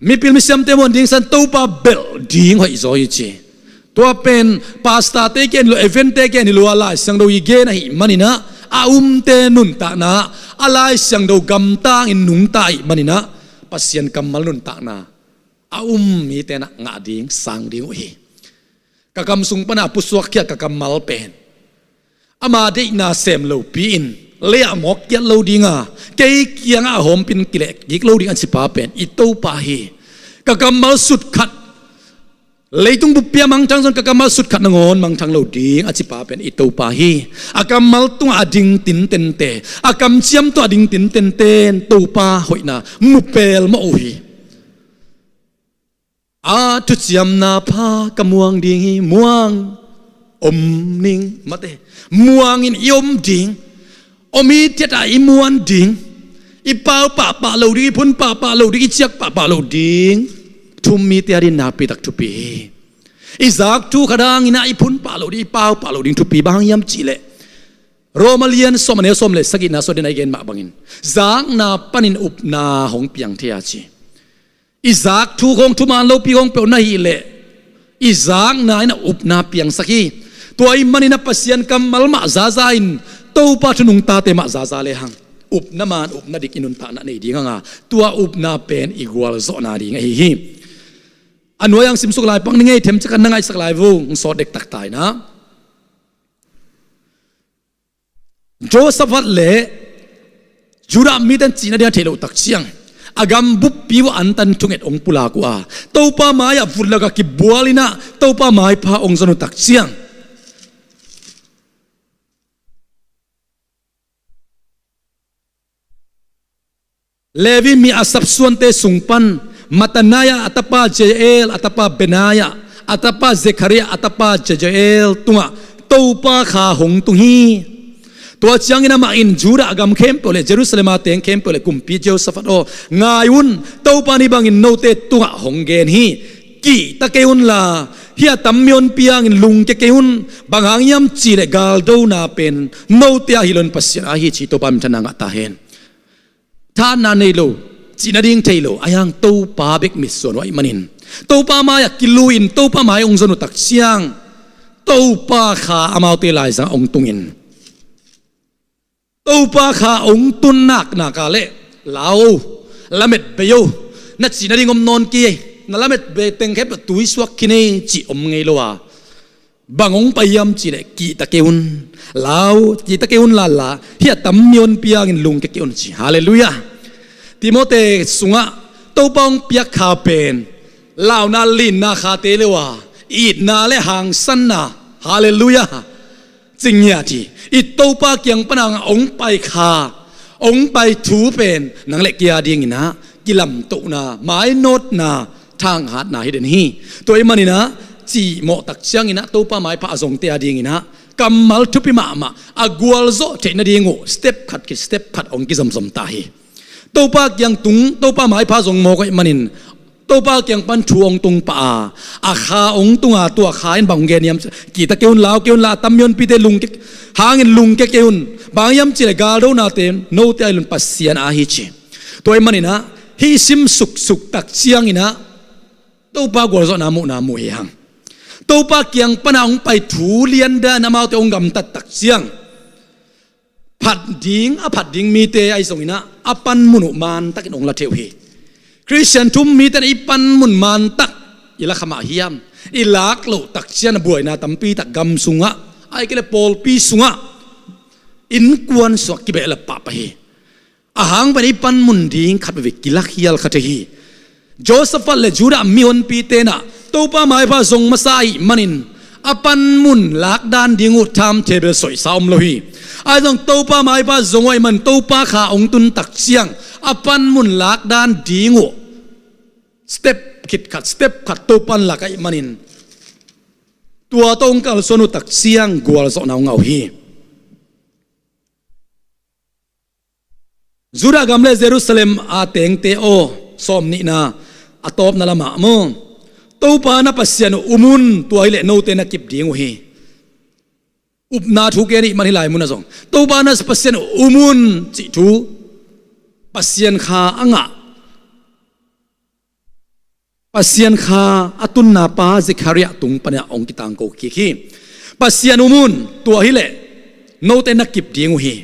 mipil misiamte muan ding sangin Topa belh ding hoihzaw hi, ci. Tua pen pastorte gen hi lo, evangelistte gen hi lo a, Lai Siangtho i gen ahih manin ah, a umte nuntakna ah a Lai Siangtho gamtangin nungta ahih manin ah, Pasian kammal nuntakna a um mite in ah ngah ding, sang ding uh hi. Ka kam sung pan a pusuakkhia ka kammal pen ama deihna sem lopi-in, lei-ah mawk kiat lo ding a, kei kiangah a hawmpin kileh kik lo ding a cipa pen i Topa hi. Ka kammal sutkhat, leitung buppi a mangthang zong ka kammal sutkhat nangawn mangthang lo ding a cipa pen i Topa hi. A kammal tungah a ding tintente, a kamciam tungah a ding tintente in Topa hoihna mu pelmawh uh hi. A thuciamna pha ka muang ding hi, muang om ning, mate. Muangin i om ding, om i thiat a i muan ding, i pau pahpah lo ding, i phun pahpah lo ding, i ciak pahpah lo ding. Thum mite adingin nakpi tak thupi hi. I zak thu khat hangin ah i phun pah lo ding, i pau pah lo ding thupi, bang hang hiam cih leh, Roma lian sawm, a neu sawm le sagihna sung ah i gen mah bangin, zakna panin upna hong piang thei a, ci. I zak thu khawng thuman lopi khawng peuh na hih leh, i zakna in ah upna piangsak hi. Tua ahih manin ah Pasian kammal mah zaza in, Topa thu nungtate mah zaza lehang, upna man, upna dik i nuntakna ah nei ding hang a, tua upna pen i gualzawhna ding ahi hi. A nuai-ah simsuk lai pak ni ngei, themcik khat na ngaihsak lai vo, hong sawt dektak ta in ah. Jehoshaphat le Judah mite in cih nading a theih loh tak ciang, a gam buppi uah antan thunget hong pulak uh a, Topa mai-ah vut lakah kibual in ah, Topa maipha hong zon uh tak ciang, Levi mi Asaph suante sung pan Mattaniah a tapa Jeiel, a tapa Benaiah, a tapa Zechariah, a tapa Jeiel tungah Topa kha hong tung hi. Tua ciangin amah in, Judah gam khempeuh le Jerusalem a teng khempeuh le kumpi Jehoshaphat aw, ngai un, Topa in hih bangin note tungah hong gen hi. Kihta kei unla, hih a tam mihon piangin lungkia kei un. Bang hang hiam cih leh galdona pen note a hi loin Pasian a hi, ci. Topa minthanna ngah ta hen. Thahatna nei lo, cih nading thei lo, ahi hang Topa bek mitsuan uh ahih manin, Topa mai-ah kilui-in Topa mai hong zon uh tak ciang, Topa kha amaute laizang hong tungin, Topa kha hong tun naknak a leh, "Lau o, lamet bei o, na cih nading om nawn kei, na lamet bei teng khempeuh tui suak khin ei," cih om ngei lo a, bang hong pai hiam cih leh, "Kihta kei un, lau, kihta kei un la la, hih a tam mihonpi hangin lungkia kei un," ci. Halleluiah. Timote sungah Topa hong piak kha pen launa, linna khate le uh a, itna le hangsanna. Halleluiah. Ci ngiat hi. I Topa kiang pan a hong pai kha, hong pai thu pen nang le kei a dingin ah kilamtohna, mainawtna, thanghatna hi den hi. Tua ahih manin ah, cihmawh tak ciangin ah Topa maipha a zongte a dingin ah kammal thupi mahmah, a gualzawh theih nading uh step khat khit step khat hong kizomzom ta hi. Topa kiang tung, Topa maipha zong mawk ahih manin, Topa kiang pan thu hong tung pah a, a kha hong tung a, tua kha in bang hong gen hiam, "Kihta kei un, lau kei un la, a tam mihonpite lungkia, hangin lungkia kei un. Bang hiam cih leh galdonate note a hilh un, Pasian a hi," ci. Tua ahih manin ah, hih sim suksuk tak ciangin ah Topa gualzawhna muhna mu hi hang. Topa kiang pan a hong pai thu lian dan amaute hong gamtat tak ciang, phat ding, a phat ding mite ahi zongin ah, a panmun uh mantakin hong la thei uh hi. Khristian thu um mite in i panmun mantak i la kha mah hiam? I lak loh tak ciang buaina tampi tak gam sungah, ahih kei leh pawlpi sungah, innkuan sungah kibehlap pahpah hi. A hang pen i panmun ding khat veve kila khial kha thei hi. Jehoshaphat le Judah mihonpite in ah Topa maipha zong masa ahih manin, a panmun lakdan ding uh timetable soihsa om lo hi. Ahi zong Topa maipha zong uh ahih man, Topa kha hong tun tak ciang a panmun lakdan ding uh step khit khat, step khat Topa in lak ahih manin, tua tawh hong kalsuan uh tak ciang gualzawhna hong ngah uh hi. Judah gam le Jerusalem a tengte aw, sawmnihna, a tawpna lamah maw, "Topa na Pasian uh um un, tua hileh note na kip ding uh hi." Upna thu gen ahih man hih lai munah zong, "Topa na Pasian uh um un," cih thu, Pasian kha a ngah, Pasian kha a tunna pa Zekhariah tung panin ah hong kitangko kik hi. "Pasian um un, tua hileh note na kip ding uh hi."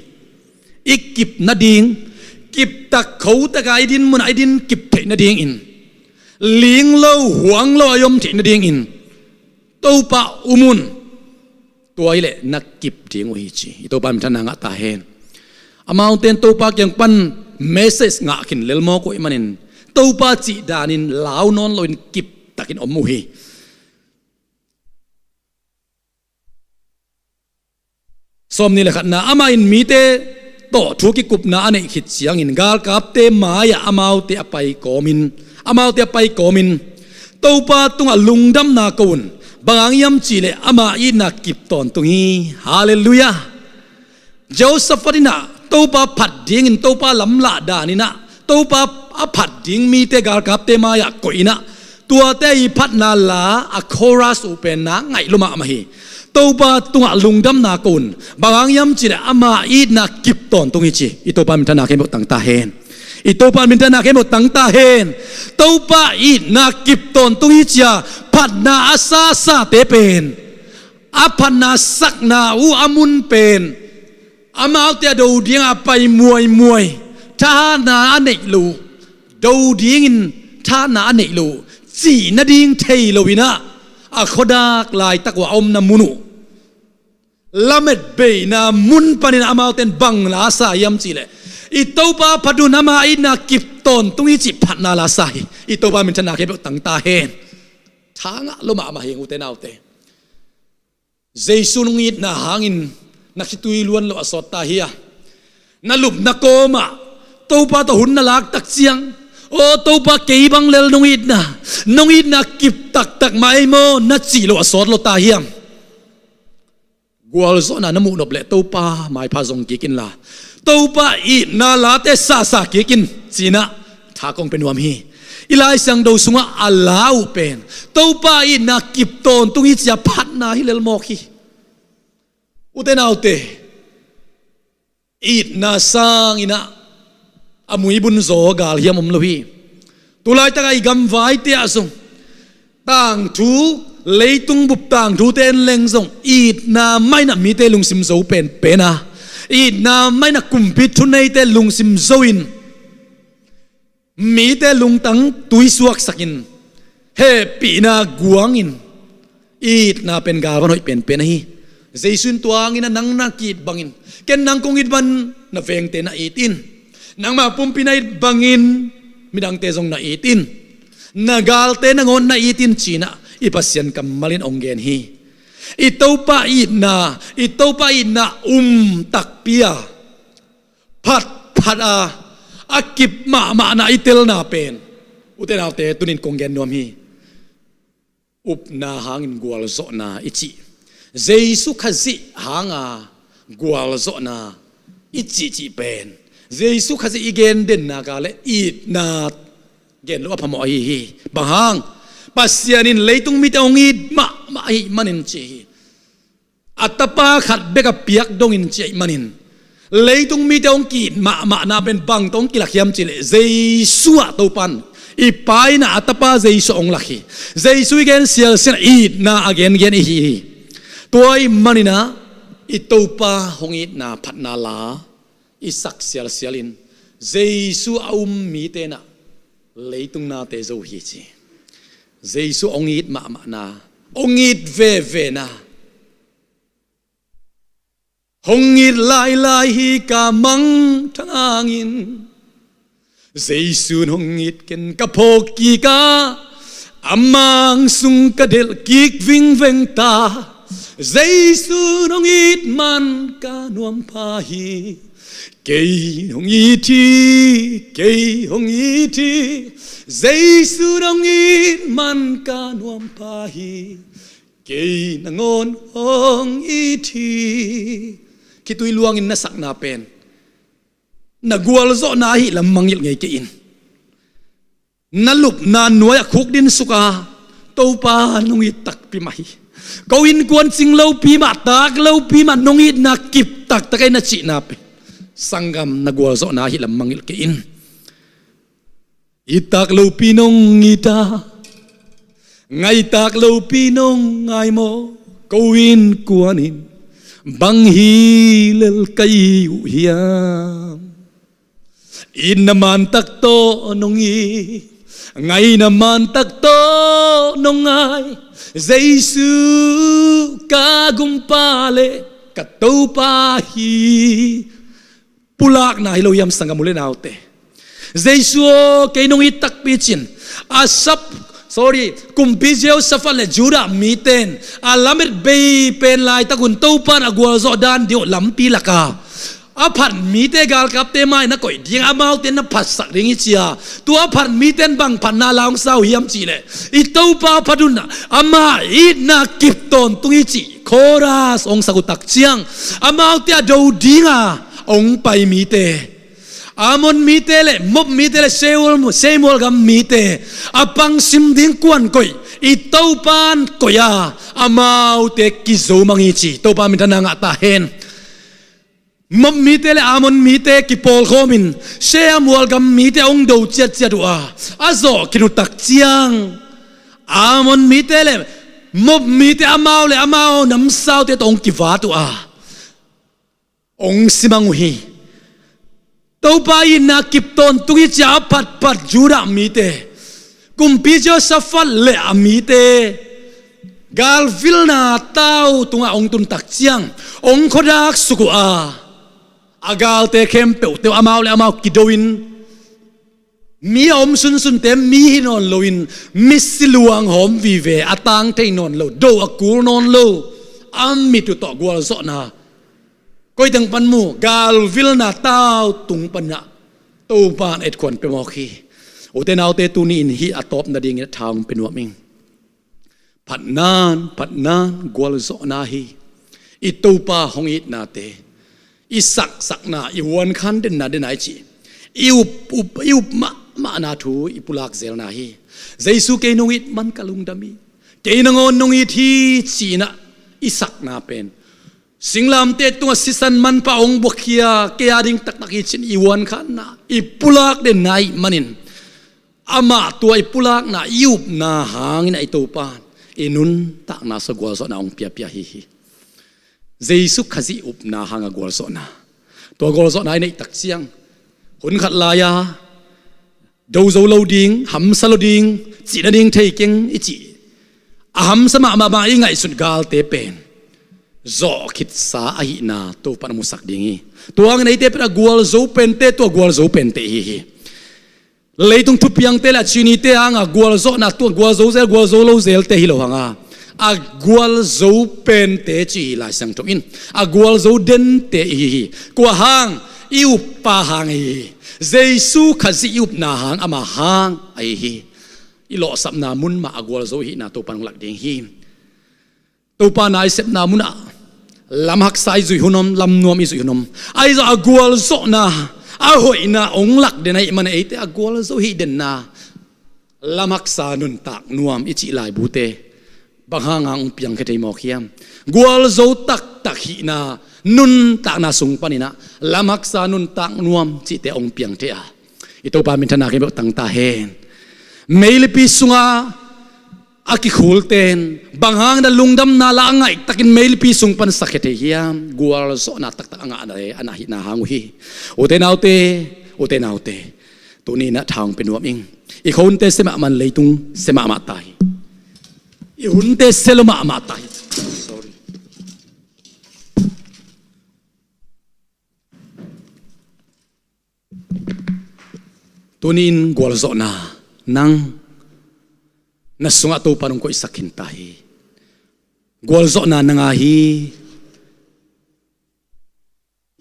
I kip nading, kiptak khotak a i din mun ah i din kip theih nadingin, ling lo, huang lo a i om theih nadingin, "Topa um un, tua hileh na kip ding uh hi," ci. I Topa minthanna ngah ta hen. Amaute in Topa kiang pan message ngah khin lel mawk uh ahih manin, Topa cih danin lau nawn loin kiptakin om uh hi. Sawmnih le khatna, amah in mite tawh thu kikupna a neih khit ciangin galkapte mai-ah amaute a pai kawmin, amaute a pai kawmin, "Topa tungah lungdamna ko un, bang hang hiam cih leh ama itna kip tawntung hi." Halleluiah. Jehoshaphat in ah Topa phat dingin, Topa lamlah danin ah, Topa a phat ding mite galkapte mai-ah koih in ah, tuate i phatna la a chorus uh pen na ngaih lua mahmah hi. "Topa tungah lungdamna ko un, bang hang hiam cih leh ama itna kip tawntung hi," ci. I Topa minthanna khempeuh tang ta hen. I Topa minthanna khempeuh tang ta hen. Topa itna kip tawntung hi ci-a phatna a sasate pen, a phatna sakna uh a mun pen, amaute a do dingah a pai muaimuai, thahatna a neih loh, do dingin thahatna a neih loh, cih nading thei loin ah, a khuadak laitak uh a omna mun uh, lametbeina mun panin amaute in bang la sa hiam cih leh, "I Topa phat un, ama itna kip tawntung hi," cih phatna la sa hi. I Topa minthanna khempeuh tang ta hen. Tha ngah lua mahmah hi, ute naute. Jesu nong itna hangin na khitui luan loh a sawt ta hi a, na lupna kawmah Topa tawh hun na lak tak ciang, "Aw Topa, kei bang lel nong itna, nong itna kip taktak mah ei maw?" na cih loh a sawt lua ta hiam? Gualzawhna na muh nop leh Topa maipha zong kik inla, Topa itna late sasa kik in, ci-in ah tha kong pia nuam hi. I Lai Siangtho sungah a la uh pen, Topa itna kip tawntung hi ci-a phatna hi lel mawk hi. Ute naute, itna sangin ah a muibun zaw gal hiam om lo hi. Tulaitak a i gamvaite ah zong tangthu, leitung bup tangthute en leng zong itna mah in ah mite lungsim zo penpen a, itna mah in ah kumpi thuneite lungsim zo in mite lungtang tuisuaksakin, hehpihna guangin itna pen galvan hoih penpen ahi. Jesu in tua hangin ah nang na ki-it bangin ken nang kong it man, na vengte na it in, nangma pumpi na it bangin midangte zong na it in, na galte nangawn na it in, ci-in ah i Pasian kammal in hong gen hi. I Topa itna, i Topa itna um takpi a, phatphat a, a kip mahmahna i telna pen, ute naute, tunin kong gen nuam hi. Upna hangin gualzawhna i cih, Jesu Khazih hanga gualzawhna i cihcih pen, Jesu Khazih i gen denna ka le itna gen lo a phamawh ahi hi. Bang hang? Pasian in leitung mite hong it mahmah ahih manin ci hi. A tapa khat bek a piak dongin ci ahih manin, leitung mite hong ki-it mahmahna pen bang tawh hong kilak hiam cih leh, Jesu ah Topa in, i Pa in ah a tapa Jesu ah hong lak hi. Jesu i gen sialsial, itna a gengen i hi hi. Tua ahih manin ah i Topa hong itna phatna la i sak sialsial in, Jesu a um mite in ah leitung nate zo hi ci. Jesu hong it mahmahna, hong it vevena, hong it lailai hi ka mangthang hangin, Jesu in hong it ken ka phawk kik a, a mang sung ka delh kik vingveng ta. Jesu in hong it man ka nuam pha hi. Kei in hong it hi, kei hong it hi. Jesu in hong it man ka nuam pha hi. Kei nangawn hong it hi. Khitui luangin na sakna pen, na gualzawhna ahih lam mangngilh ngei kei in. Na lupna nuai-ah khukdin suk a, Topa nong it takpi mah hi. Ko innkuan cing lopi mah, tak lopi mah, nong itna kip taktak hi na cihna pen, sanggam, na gualzawhna ahih lam mangngilh kei in. It tak lopi nong it a, ngai tak lopi nong ngai maw, ko innkuan in bang hi lel ka hi uh hiam? Itna man tak tawh nong it, ngaina man tak tawh nong ngai, Jesu ka gumpa le ka Topa hi. Pulakna hi lo hiam, sanggam u le naute? Jesu aw, kei nong it takpi, ci-in Asaph, sorry, kumpi Jehoshaphat le Judah mite in a lamet bei pen laitak un Topa in a gualzawh dan ding uh lampi lak a, a phat mite galkapte mai-ah na koih ding, amaute na phatsak ding hi ci a, tua a phat mite in bang phatna la hong sa uh hiam cih leh, i Topa phat un, ama itna kip tawntung hi cih chorus hong sak uh tak ciang, amaute a do ding a hong pai mite, Ammon mite le Moab mite le Seir, Seir mual gam mite a pangsim ding kuan koih, i Topa in koih a, amaute kizo mang hi ci. Topa minthanna ngah ta hen. Moab mite le Ammon mite kipawlkhawm in Seir mual gam mite hong do ciatciat uh a, a zawh khin uh tak ciang, Ammon mite le Moab mite amau le amau namsaute tawh hong kivat uh a, hong si mang uh hi. Topa itna kip tawntung hi ci a, a phatphat Judah mite, kumpi Jehoshaphat le a mite galvilna tau tungah hong tun tak ciang, hong khuadak suk uh a, a galte khempeuhte uh amau le amau kido in, mi a om sunsunte mi hi nawn loin, misi luang hawm vive, a tang thei nawn lo, do a kul nawn lo, a mit uh tawh gualzawhna, koi teng pan mu, galvilna tau tung pan ah Topa in etkuan pia mawk hi. Ute naute, tuni-in hih a tawp nadingin a tha hong pia nuam ing. Phatna in, phatna in gualzawhna hi. I Topa hong itnate, i saksakna, i huankhan denna, denna i cih, i up, up, i up mahmahna thu i pulak zelna hi. Jesu, kei nong it man ka lungdam hi. Kei nangawn nong it hi, ci-in ah i sakna pen, Singlamteh tungah sisan manpha hong buakkhia, kei a ding taktak hi ci-in i uankhatna, i pulak denna ahih manin, amah tua i pulakna, i upna hangin ah i Topa in i nuntakna sungah gualzawhna hong piapia ahi hi. Jesu Khazih upna hanga gualzawhna, tua gualzawhna i neih tak ciang, hun khat lai-a do zo lo ding, hamsa lo ding, cih nading thei keng i cih, a hamsa mahmah i ngaihsut galte pen zawh khitsa ahihna Topa in hong musak ding hi. Tua hangin eite pen a gualzo pente, tua gualzo pente ihi hi. Leitung thupiangte le a cinite hanga gualzawhna, tua gualzo zel, gualzo lo zelte hi lo hanga, a gualzo pente ci hi Lai Siangtho in. A gualzo dente ihi hi. Kua hang? I uppa hang ihi hi. Jesu Khazih i upna hang, ama hang ahi hi. I lawhsapna mun mah a gualzo ihihna Topa in hong lak ding hi. Topa na i sepna munah lam haksa i zuih hun om, lam nuam i zuih hun om. Ahi zong a gualzawhna, a hoihna hong lak den ahih manin eite a gualzo hih denna, lam haksa nuntak nuam i cih laibute bang hanga hong piangkhia thei mawk hiam? Gualzo taktak hihna, nuntakna sung panin ah lam haksa nuntak nuam cihte hong piang thei a, i Topa minthanna khempeuh tang ta hen. Meilipi sunga a kikhulte in bang hangin a lungdamna la a ngaih takin meilipi sung pan sakhia thei hiam? Gualzawhna taktak a ngahna le a na hihna hang uh hi. Ute naute, ute naute, tuni in ah tha hong pia nuam ing. I khuahunte sia mahmah in leitung sia mahmah ta hi. I hunte sia lo mahmah ta hi. Sorry. Tuni in gualzawhna nang na sungah Topa in hong koihsak khin ta hi. Gualzawhna nang a hi.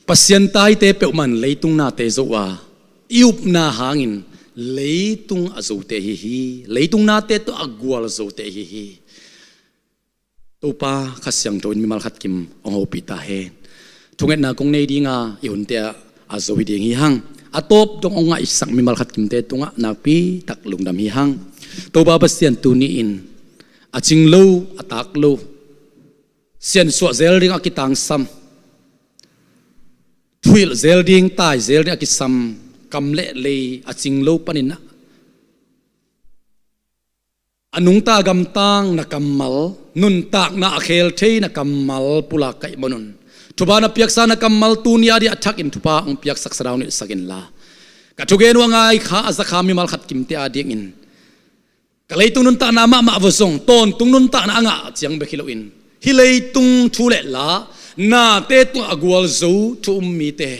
Pasian taite peuhmah in leitung nate zo a, i upna hangin leitung a zote ihi hi. Leitung nate tawh a gualzote ihi hi. Topa Kha Siangtho in mimal khat kim hong hopih ta hen. Thungetna kong nei dinga i hunte ah a zo hi ding hi hang. A tawp dong hong ngaihsak mimal khat kimte tungah nakpi tak lungdam hi hang. Topa Pasian, tuni in a cing lo, a tak lo, siansuah zel ding a kitangsam, thuhilh zel ding, tai zel ding a kisam kam le lei a cing lo panin ah, a nungta gamtang na kammal, nuntakna a khel thei na kammal pulak ka hih manun, thupha na piaksa na kammal tuni a ding a thakin thupha hong piaksaksa ding hong nilhsak inla, ka thugen uh a ngai kha, a za kha mimal khat kimte a dingin ka leitung nuntakna mahmah va zong, tawntung nuntakna a ngah ciang bek hi loin, hih leitung thu le la, nate tungah a gualzo thu um mite,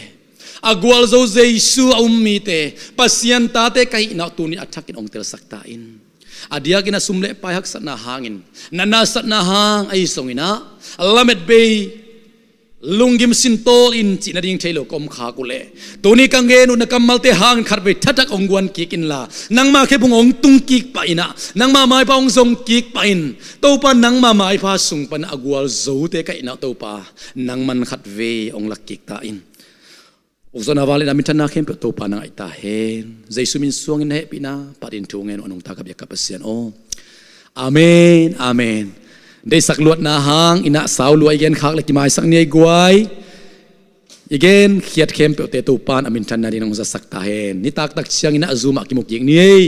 a gualzo Jesu a um mite, Pasian tate ka hihna uh tuni a thakin hong telsak ta in. A diakin a sum le pai haksatna hangin, natna satna hang ahi zongin ah, lametbei, lunggim sintawl in cih nading thei lo ka om khak uh leh, tuni ka gen uh na kammalte hangin khatvei thatak hong guan kik inla, nangma khe bung hong tung kik pah in ah, nangma maipha hong zong kik pah in. Topa, nangma maipha sung pan a gualzote ka hihna uh Topa, nangman khatvei hong lak kik ta in. Ukzawhna vangliatna minthanna khempeuh Topa na ngaih ta hen. Jesu min suangin na hehpihna phatin thu ngen uh a nungta ka biak ka Pasian aw. Amen, amen. Deihsak luatna hangin ah sau lua i gen khak le kimaisak ni ei guai. I gen khiat khempeuhte Topa in a minthanna dingin hong zasak ta hen. Nitak tak ciangin ah a Zoom ah kimu kik ni ei.